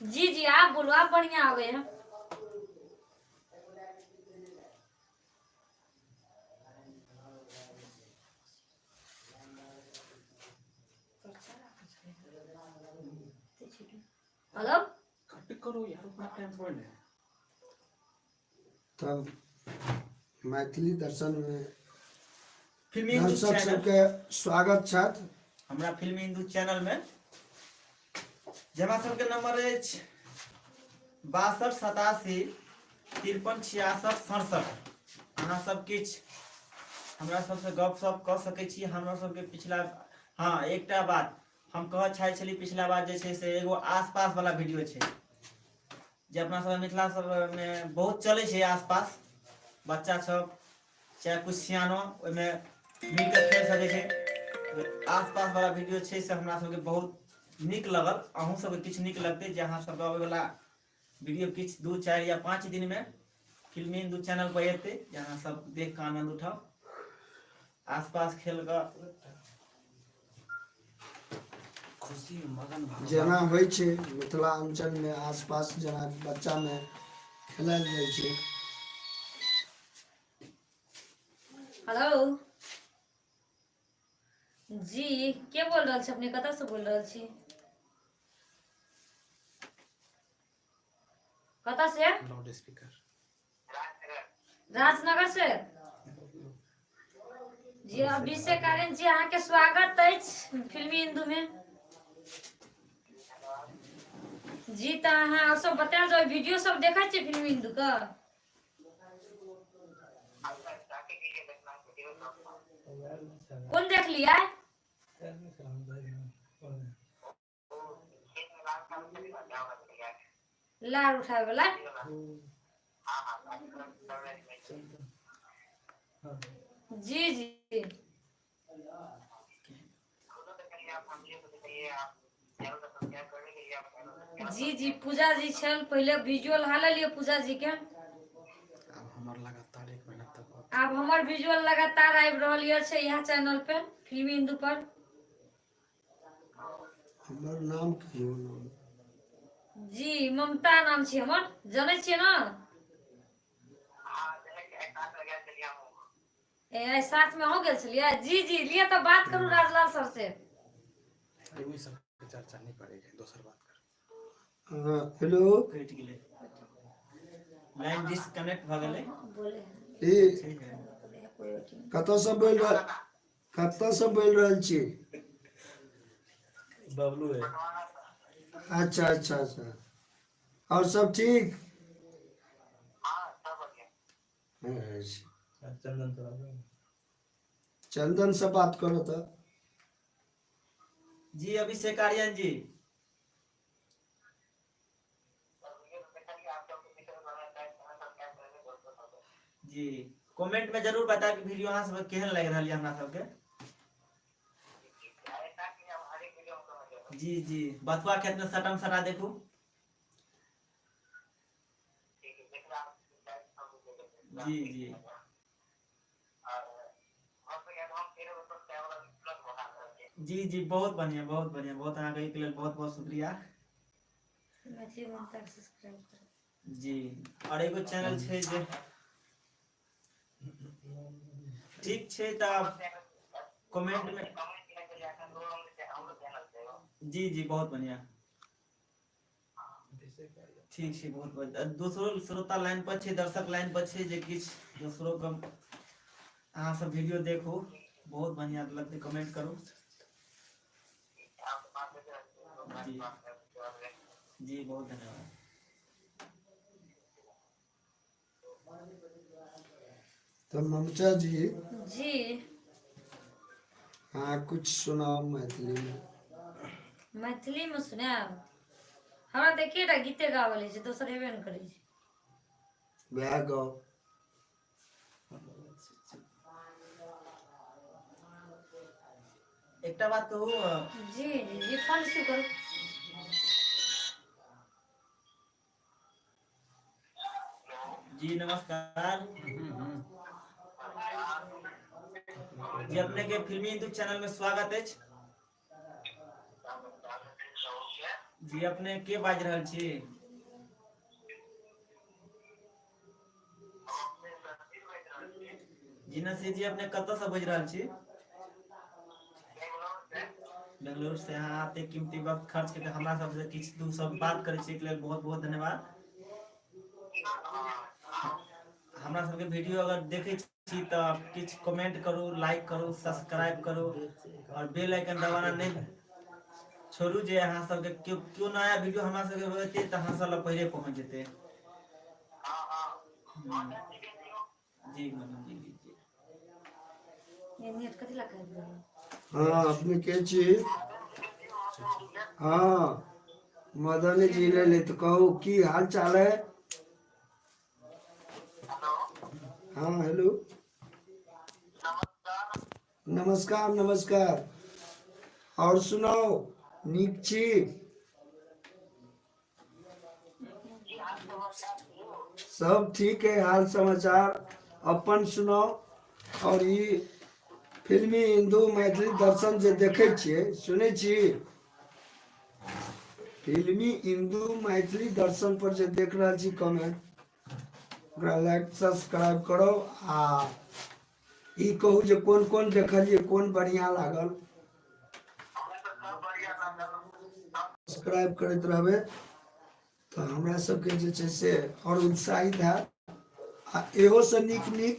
जी जी, आप बोलू, आप बढ़िया आबै है। हेलो। कट करो यार, उतना टाइम थोड़े ना है। तब मैथिली दर्शन में फिल्मी हिंदू दर्शक चैनल सबके स्वागत छथि। हमरा फिल्मी हिंदू चैनल में जे हमरा सबके नंबर अछि 62 87 53 66 67। अहाँ सब किछु हमरा सबसँ गप सप कऽ सकै छी। हमरा सबके पिछला, हँ, एकटा बात हम कहऽ चाहै छली, पिछला बात जे छै से एगो आस पास वाला वीडियो छै। जे अपना सब मिथिला सबमे बहुत चलै छै आसपास बच्चा सब चाहे कुछ सियानो ओहिमे मिल कऽ खेल सकै छै। आसपास वाला वीडियो छै से हमरा सबके बहुत नीक लगल, अहूँ सबके किछु नीक लगतै जे अहाँ सबके अबै वाला वीडियो किछु 2 4 या 5 दिन में फिल्मी हिंदू चैनल पर एतै जे अहाँ सब देख कऽ आनंद उठाउ। आसपास खेल कऽ खुशी मगन भऽ जेना होइ छै मिथिला अञ्चलमे आसपास जेना बच्चामे खेलायल जाइ छै। हेलो जी, के बोल रहल छी अपने? कतऽ से बोल रहल छी? कतऽ से? लाउड स्पीकर राजनगर से जी। अभिषेक आर्यन जी, अहाँके स्वागत अछि फिल्मी हिंदू में जी। तऽ अहाँ आओर सब बतायल जाउ, वीडियो सब देखै छियै फिल्मी हिंदू के? कोन देखलियै? लार उठाबै वाला? जी जी जी जी पूजा जी छल, पहिले विजुअल हाल लिअ पूजा जी के। आब हमर लगातार 1 महीना तक आब हमर विजुअल लगातार आबि रहल अछि इएह चैनल पे फिल्मी हिंदू पर। हमर नाम कहियौ नाम। जी ममता नाम छी हमर, जनै छियै ने? ए साथ में अहूँ गेल छलियै? जी जी लिअ तऽ बात करू राजलाल सर से। अरे ओहि सब पे चर्चा नहीं करेंगे, दोसर बात कर। हाँ हेलो, कटि गेलै लाइन, डिस्कनेक्ट भऽ गेलै। बोले ई कतऽसँ बोलि रहल, कतऽसँ बोलि रहल छी? बबलू है। अच्छा अच्छा अच्छा, और सब ठीक? अच्छा। चंदन से चंदन से बात करो तो। जी अभिषेक आर्यन जी। जी कमेंट में जरूर बताएब कि वीडियो अहाँ सबके केहन लागि रहल यऽ हमरा सबके। जी जी बथुआ खेत में सटम सटा देखू। जी जी जी जी बहुत बढ़िया, बहुत बढ़िया, बहुत अहाँके एहिके लेल बहुत बहुत शुक्रिया। मैथिली ममता के सब्सक्राइब करू। जी और एगो चैनल छै जे ठीक छै तऽ कमेंट में जी जी बहुत बढ़िया, ठीक छै, बहुत बढ़िया। दोसरो श्रोता लाइन पर छै, दर्शक लाइन पर छै, जे किछु दोसरो के अहाँ सब वीडियो देखू, बहुत बढ़िया लगतै, कमेंट करू। जी जी बहुत धन्यवाद। तो ममता जी जी हाँ कुछ सुनाओ मैथिली में। मैथिली में सुनायब? हमरा तऽ एकेटा गीते गाबल होइ छै, दोसर हेबे नहि करै छै। वएह गाओ। एकटा बात कहू? जी जी जी फोन रिसीव करू। जी नमस्कार जी, अपने के फिल्मी हिंदू चैनल में स्वागत अछि। जी अपने के बाजि रहल छी? जी नसीर जी, अपने कतऽ से बाजि रहल छी? बेंगलुरु से। अहाँ एते कीमती वक्त खर्च करके हमरा सबसे किछु दू शब्द बात करै छी, एहिके लेल बहुत बहुत धन्यवाद। हमरा सबके वीडियो अगर देखै छी तऽ किछु कमेंट करू, लाइक करू, सब्सक्राइब करू और बेल आइकन दबाना नहि छोड़ू, जे अहाँ सबके केओ केओ नया वीडियो हमरा सबके हेतै तऽ अहाँ सब लग पहिले पहुँच जेतै। जी मनु जी जी जी ये नेट कथी ला काटि देलहुँ? हाँ अपने के छी? हाँ मदन जी ले तऽ कहू की हाल चाल है। हाँ हेलो, नमस्कार नमस्कार। और सुनाओ, नीक छी? सब ठीक है, हाल समाचार अपन सुनाओ। और ई फिल्मी हिन्दू मैथिली दर्शन जे देखै छियै, सुनै छी? फिल्मी हिन्दू मैथिली दर्शन पर जे देख रहल छी कमेंट, ओकरा लाइक सब्सक्राइब करो आ ई कहू जे कोन कोन देखलियै, कोन बढ़िया लागल। सब्सक्राइब करैत रहबै तऽ हमरा सबके जे छै से आओर उत्साहित हैत। आ इहोसँ नीक नीक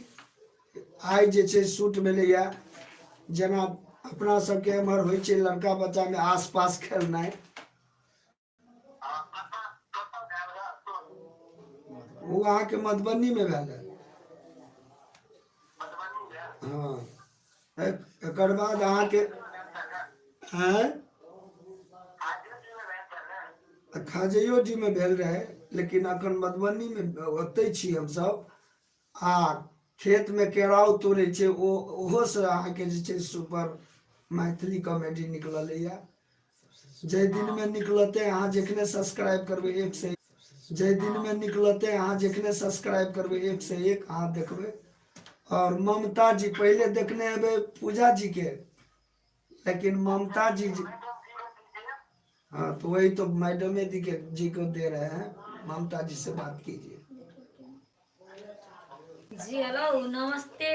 आइ जे छै शूट भेलैए, जेना अपना सबके एम्हर होइ छै लड़का बच्चामे आस पास खेलनाइ, ओ अहाँके मधुबनीमे भेल है। हँ, एकर बाद अहाँके आँय खाजैयो जी मे भेल रहै, लेकिन अखन मधुबनीमे ओतहि छी हमसभ। आ खेतमे केराउ तोड़ै छै, ओ ओहोसँ अहाँके जे छै सुपर मैथिली कॉमेडी निकललैए। जाहि दिनमे निकलतै अहाँ जखने सब्सक्राइब करबै एक से, जाहि दिनमे निकलतै अहाँ जखने सब्सक्राइब करबै एक से एक अहाँ देखबै। और ममता जी पहिले देखने हेबै पूजा जी के, लेकिन ममता जी हाँ तो वही तो मैडमे जी के जी को दे रहे हैं, ममता जी से बात कीजिए। जी हेलो नमस्ते।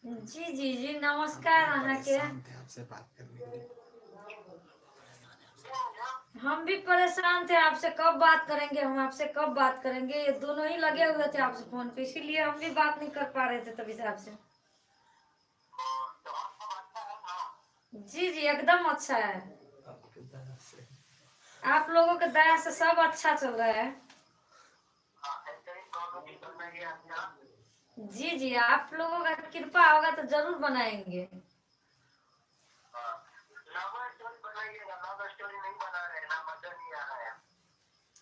जी जी जी नमस्कार अहाँके। आपसे बात करने के लिए हम भी परेशान थे आपसे, कब बात करेंगे हम आपसे, कब बात करेंगे, ये दोनों ही लगे हुए थे आपसे फोन पे, इसीलिए हम भी बात नहीं कर पा रहे थे तभी से आपसे। जी जी एकदम अच्छा है, आपके दया से। आप लोगों के दया से सब अच्छा चल रहा है। जी जी आप लोगों का कृपा होगा तो जरूर बनाएंगे।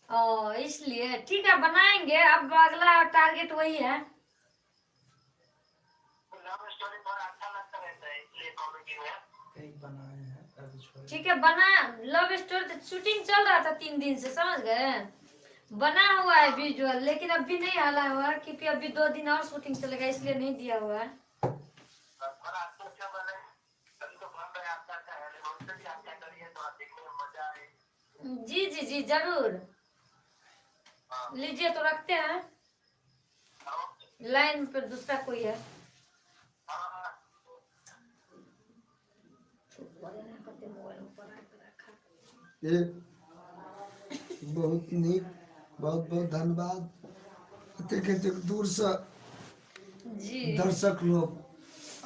ओ इसलिए ठीक है बनाएंगे, अब अगला टारगेट वही है। कई बनाए हैं अभी छोड़। ठीक है बना, लव स्टोरी तो शूटिंग चल रहा था 3 दिन से, समझ गए, बना हुआ है विजुअल, लेकिन अभी नहीं हला हुआ है क्योंकि अभी 2 दिन और शूटिंग चलेगा, इसलिए नहीं दिया हुआ है। जी जी जी जरूर, लीजिए तो रखते हैं, लाइन पर दूसरा कोई है। ये बहुत नीक, बहुत बहुत धन्यवाद। एतेक एतेक दूरसँ जी दर्शक लोग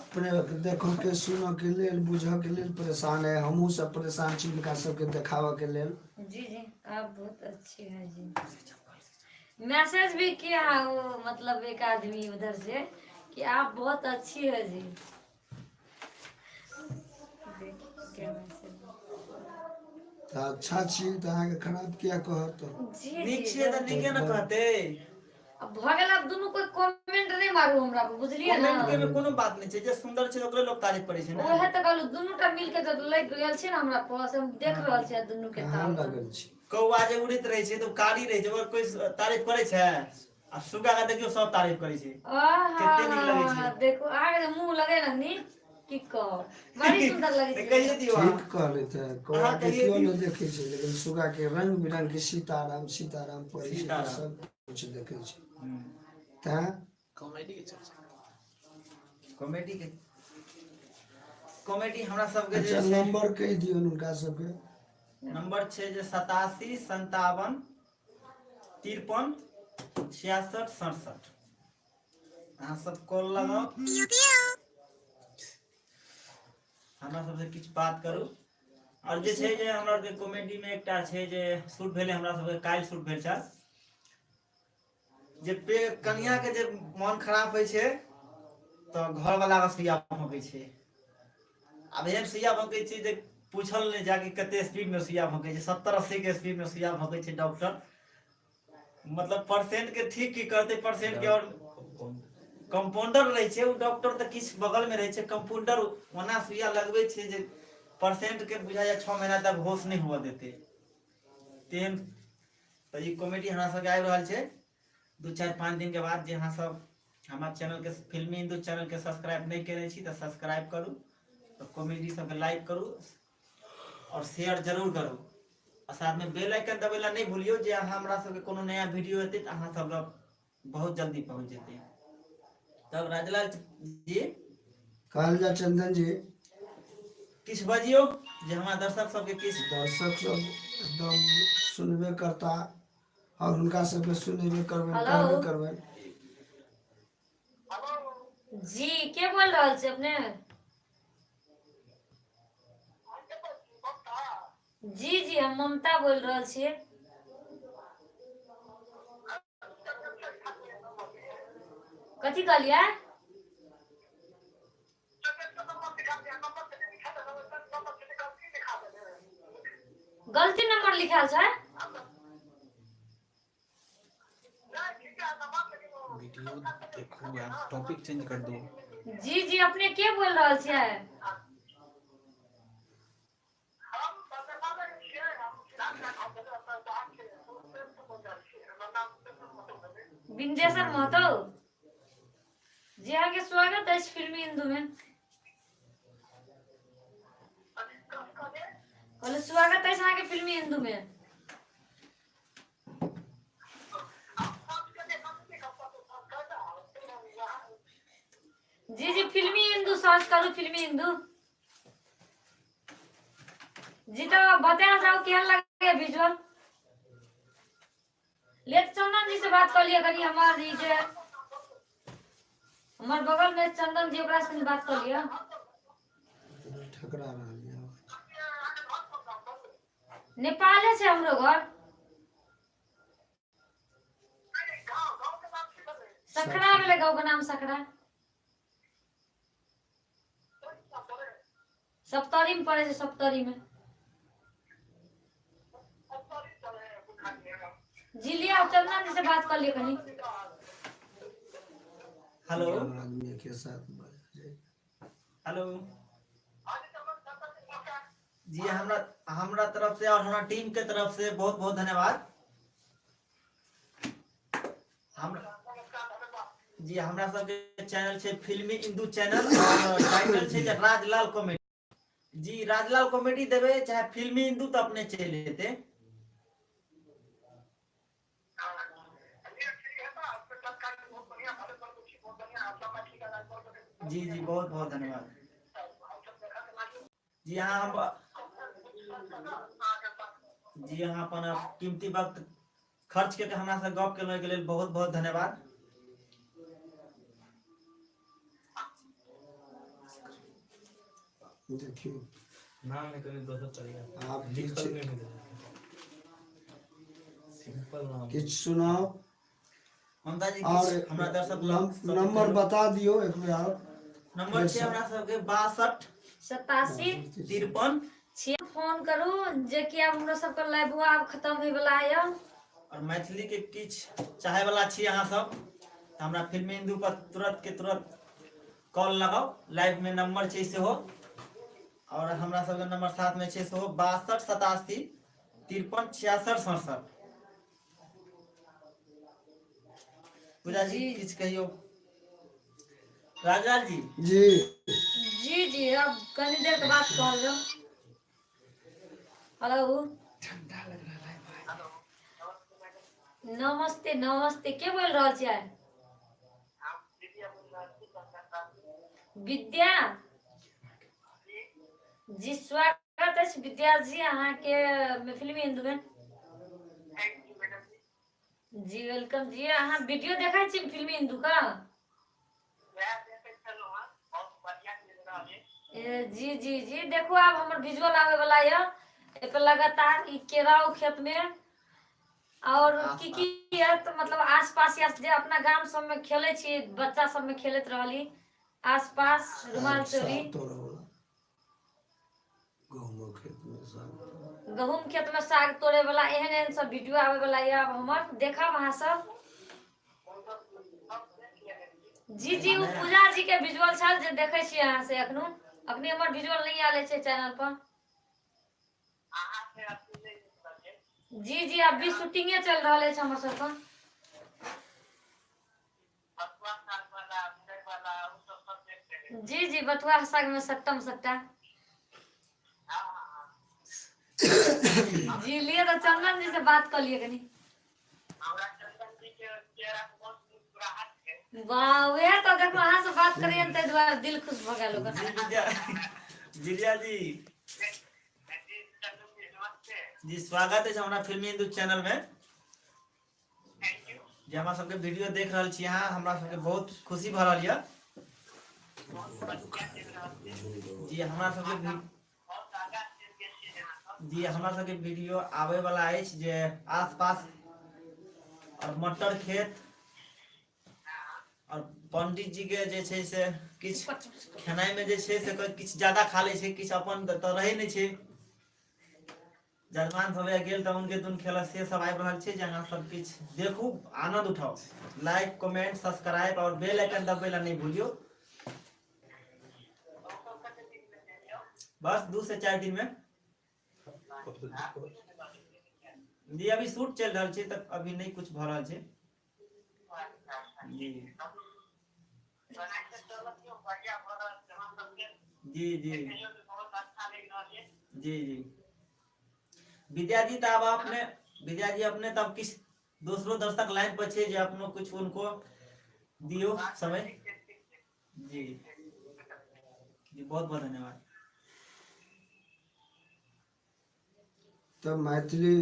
अपने देखऽ के सुनऽ के लेल बुझऽ के लेल परेशान है, हमहूँ सब परेशान छी हुनका सबके देखाबऽ के लेल। जी जी आप बहुत अच्छे हैं जी। मैसेज भी किया है वो, मतलब एक आदमी उधर से कि आप बहुत अच्छी है जी। देखिए क्या मैसेज। तऽ अच्छा छियै तऽ अहाँके खराब किया कहत? जी नीक जी छियै तऽ नीके ने कहतै। अब भऽ गेल, आब दुनू कोई कमेंट नहि मारू हमरा पर, बुझलियै ने? कमेंट के मे कोनो बात नहि छै, जे सुंदर छै ओकरे लोक तारीफ करै छै ने। ओहे तऽ कहलहुँ, दुनू टा मिल के जब लागि गेल छै ने हमरा पर, से हम देख रहल छियै दुनू के कहाँ ताल। लगल छी? कौआ जे उड़ैत रहै छै तऽ ओ कारी रहै छै, ओकर कोई तारीफ करै छै? आ सुग्गा के देखियौ सब तारीफ करै छै, कते नीक लगै आहा छै। देखू अहाँके जे मुँह लगे ने नीक, की कहब, बड़ी सुंदर लगै तऽ छै। कहिए दियौ ठीक अहाँ। कहले तऽ कौआ अहाँ के कहिए केओ दियौ। नहि देखै छै, लेकिन सुगा के रंग बिरंग के सीताराम सीताराम पढ़ै छै तऽ सीताराम। सब कुछ देखै छै। तैं कॉमेडी के चर्चा। कॉमेडी के, कॉमेडी हमरा सबके जे अच्छा छै नंबर कहि दियौन हुनका सबके। नंबर छै जे 87 57 53 66 67। अहाँ सब कॉल लगाउ, हमरा सबसे किछु बात करू। और जे छै जे हमरा आरके कॉमेडी मे एकटा छै जे शूट भेलै हमरा सबके, काल्हि शूट भेल छल, जे पे कनिया के जे मन खराब होइ छै तऽ घरवला के सुइया भोंकै छै। आब एहन सुइया भोंकै छै जे पूछल नहि जाय कि कते स्पीड में सुइया भोंकै छै। 70-80 के स्पीड में सुइया भोंकै छै डॉक्टर। मतलब पेशेंट के ठीक की करतै पेशेंट के, और कंपाउंडर रहै छै ओ डॉक्टर तऽ किछु बगल में रहै छै, कंपाउंडर ओना सुइया लगबै छै जे पेशेंट के बुझाइया 6 महीना तक होश नहि हुअ देतै। तेहन तऽ ई कॉमेडी हमरा सबके आबि रहल छै 2-4-5 दिन के बाद। जे अहाँ सब हमार चैनल के फिल्मी हिंदू चैनल के सब्सक्राइब नहीं केने छी तऽ सब्सक्राइब करू, तऽ कॉमेडी सबके लाइक करू और शेयर जरूर करू, आ साथ में बेल आइकन दबे ला नहीं भूलियो जे अहाँ हमरा सबके कोनो नया वीडियो एतै तऽ अहाँ सब लग बहुत जल्दी पहुंच जेतै। तब राजलाल जी कहल जा चंदन जी किछु बजियौ जे हमरा दर्शक सबके किछु। दर्शक सब एकदम सुनबे करता और हुनका सबके सुनेबे करबनि, हेलो। कहबे करबनि। जी के बोल रहल छी अपने? जी जी हम ममता बोल रहल छियै। कथी कहलियै? गलती नंबर लिखल छै। वीडियो देखू, आप टॉपिक चेंज कर दो। जी जी अपने के बोल रहल छियै? बिंदेश्वर महतो जी, अहाँके स्वागत अछि फिल्मी हिंदू में। कहलहुँ स्वागत अछि अहाँके फिल्मी हिंदू में। जी जी फिल्मी हिंदू सर्च करू, फिल्मी हिंदू जी। तो बतायल जाओ केहन लगे विजुअल। लेट चंदन जी से बात कर लिअ कनि। हमर ई जे हमर बगल में चंदन जी, ओकरा से कनि बात कर लिअ। ठकरा रहल यऽ। नेपाले छै हमरो घर, सखड़ा भेलै गाँव के नाम सखड़ा, सप्तरी में पड़े छै, सप्तरी में। जी लिया चंदन जी से बात कर लिअ कनि। हेलो। दोनों आदमी के साथ बाजै। हेलो जी, हमरा हमरा तरफ से और हमरा टीम के तरफ से बहुत बहुत धन्यवाद। हम जी हमरा सबके चैनल छै फिल्मी इंदू चैनल और टाइटल छै जे राजलाल कॉमेडी। जी राजलाल कॉमेडी देबै चाहे फिल्मी इंदू तऽ अपने चलि एतै। जी जी बहुत बहुत धन्यवाद जी। अहाँ हम जी अहाँ अपन कीमती वक्त खर्च के हमरा से गप केलहुँ, एहिके लेल बहुत बहुत धन्यवाद। देखियौ नाम में कनि दोसर तरीका आप लिखल किछु नहि मिलै, सिंपल नाम। किछु सुनाउ। ममता जी और किछु हमरा दर्शक सबके नंबर कहियौ। बता दियौ एक बेर और। नंबर छै हमरा सबके 62 87 53 छियै। फोन करू जे कि आब हमरा सबके लाइव आब खत्म होय वाला यऽ। और मैथिली के किछु चाहे वाला छी अहाँ सब तऽ हमरा फिल्मी हिंदू पर तुरंत के तुरंत कॉल लगाउ। लाइव में नंबर छै सेहो और हमरा सबके नंबर साथ में छै सेहो 62 87 53 66 67। पूजा जी जी। किछु कहियौ राजलाल जी। जी जी जी अब कनी देर के बाद कहल जाउ। हेलो, नमस्ते नमस्ते, के बोल रहल छियै? विद्या जी, स्वागत अछि विद्या जी अहाँके फिल्मी हिंदू में। जी welcome जी। अहाँ वीडियो देखै छी फिल्मी हिंदू का? ए, जी जी जी देखू आब हमर विजुअल आबै वाला यऽ। एहि पर लगातार ई केराउ खेत में और की की यऽ तऽ मतलब आस पास या जे अपना गाम सब में खेलै छी, बच्चा सब में खेलैत रहली। आसपास रुमाल चोरी। साग तोड़ऽवला गहूमो खेतमे साग। गहूम खेत में साग तोड़े वाला एहन एहन सब वीडियो आवे वाला ये अब हमर देखब अहाँ सब। जी जी, ओ पूजा जी के विजुअल छल जे देखै छी अहाँ से अखनो। अखनी हमर विजुअल नहीं आले छै चैनल पर। जी जी, अभी शूटिंगे चल रहल अछि हमर सबके। जी जी, बथुआ साग में सट्टम सट्टा। जी लिए तो चंदन जी से बात कर लिए कनी। वाह, वएह तऽ देखो अहाँ से बात करियन ताहि दुआरे दिल खुश भऽ गेल ओकर। जी विद्या, विद्या जी जी, स्वागत है हमरा फिल्मी हिंदू चैनल में। जे हमरा सबके वीडियो देख रहल छी अहाँ, हमरा सबके बहुत खुशी भऽ रहल यऽ जी। हमरा सबके जी, हमरा सबके वीडियो आबै वाला अछि जे आसपास और मटर खेत और पंडित जी के जे छै से किछु खेनाइ में जे छै से किछु ज्यादा खा लै छै, किछु अपन तऽ रहै नहि छै। जजमान सब गेल तऽ उनके दुन खेलक, से सब आबि रहल छै जे अहाँ सब किछु देखू, आनंद उठाउ। लाइक, कमेंट, सब्सक्राइब और बेल आइकन दबे ला नहीं भूलियो। बस 2 से 4 दिन में जी। अभी शूट चल रहल छै तऽ अभी नहीं कुछ भऽ रहल छै जी। जी जी जी जी। विद्या जी, तऽ आब अपने विद्या जी अपने तब किछु दोसरो दर्शक लाइन पर छै जे अपनो कुछ उनको दियो समय। जी जी, बहुत बहुत धन्यवाद। तऽ मैथिली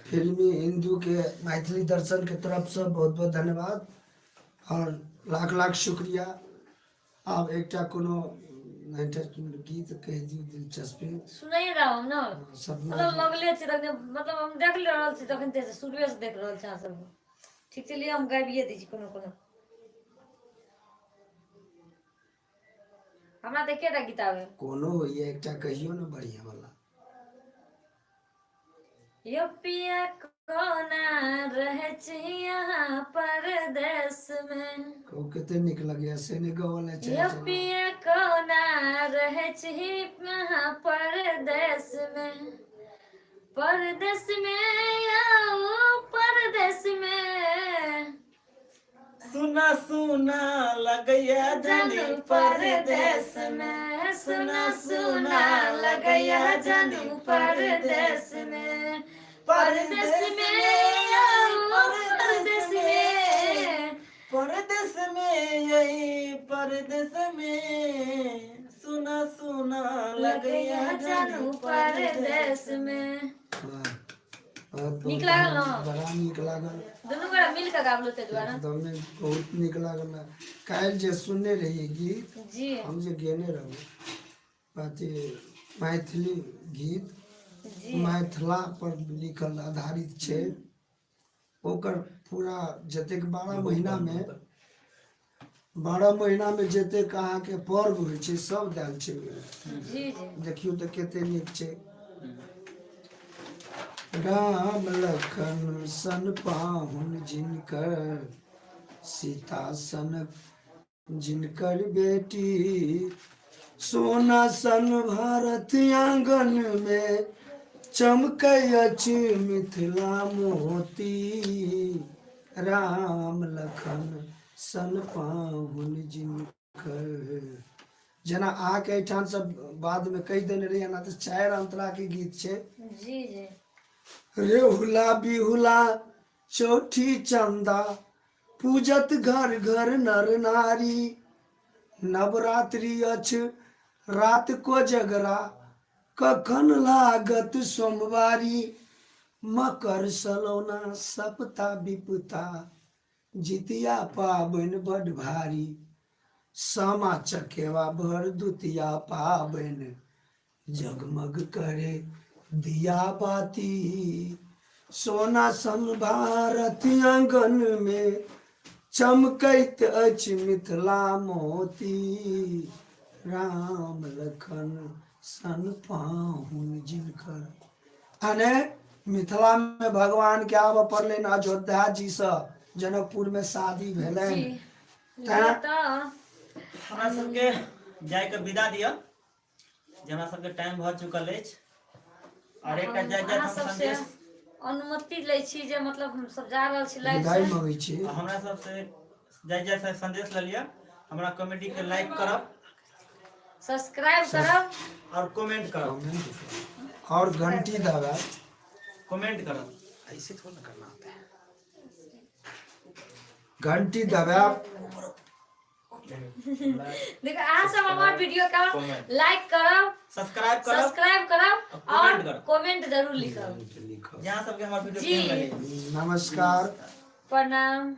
फिल्मी हिंदू के मैथिली दर्शन के तरफ से बहुत बहुत धन्यवाद और लाख लाख शुक्रिया। आब एकटा कोनो एकटा गीत कहि दियौ दिलचस्पी। सुनाइए रहब हम ने। सपना। मतलब लगले छी तखने, मतलब हम देख रहल छी तखन से शुरुए से देख रहल छी अहाँ सबके। ठीक छै, लिअ हम गाबिए दै छी कोनो कोनो। हमरा तऽ एकेटा गीत आबै। कोनो होइए, एकटा कहियौ ने बढ़िआँ वाला। यो पिया कोना रहै छी अहाँ परदेश में। कहू कते नीक लगैया से नहि गवल छै। यो पिया कोना रहै छी अहाँ परदेश में, परदेश में आओ परदेश में। सुना सुना लगैया जानू धनी परदेश में, सुना सुना लगैया जानू परदेश में, परदेश में आओ परदेश में। परदेश में यही परदेश में सुना सुना लगैया लगैया जानू परदेश में। वाह, बहुत बहुत नीक लागल ने? बड़ा नीक लागल। दुनू गोरा मिल कऽ गाबलहुँ ताहि दुआरे। एकदमे बहुत नीक लागल। काल्हि जे सुनने रहियै गीत हम जे गेने रहूँ अथी मैथिली गीत मिथिला पर लिखल आधारित छै, ओकर पूरा जतेक 12 महीनामे 12 महीनामे जतेक अहाँके पर्व होइ छै सब देल छै ओहिमे। जी जी। देखियौ तऽ कते नीक छै। राम लखन सन पाहुन जिनकर, सीता सन जिनकर बेटी, सोना सन भारत आंगन में चमकै अछि मिथिला मोती, राम लखन सन पाहुन जिनकर। जेना अहाँके एहिठाम सब बादमे कहि देने रही, एना तऽ 4 अंतरा के गीत छै। जी जी। रेहुला बिहुला चौठी चंदा पूजत घर घर नर नारी, नवरात्रि अछि रात को जगरा कखन लागत सोमवारी, मकर सलौना सपता विपता जितिया पाबनि बड भारी, सामा चकेवा भर दुतिया पाबनि जगमग करे दिया बाती, सोना सन भारत आंगन में चमकैत अछि मिथिला मोती, राम लखन सन पाहुन जिनकर। अने मिथिला में भगवान के आबऽ पड़लनि अयोध्या जी से, जनकपुर में शादी भेलनि। जी। तैं तऽ हमरा सबके जाइके विदा दिअ, जे हमरा सबके टाइम भऽ चुकल अछि। आओर एकटा जाइत जाइत अहाँ हम सबसे संदेश अनुमति लै छी जे मतलब हम सब जा रहल छी लाइव विदाई से। मंगै छी। आ हमरा सबसे जाइत जाइत संदेश लऽ लिअ, हमरा कॉमेडी के लाइक करब, सब्सक्राइब करब और कमेंट करब, और घंटी दबाब, कमेंट करब। ऐसे थोड़ा ना करना होता है। घंटी दबाब। देखो अहाँ सब हमर वीडियो के लाइक करब, सब्सक्राइब करब, सब्सक्राइब करब और और कमेंट करब। कमेंट जरूर लिखब। लिखब। जहाँ सबके हमर वीडियो जी। केहन लगैए। नमस्कार, प्रणाम।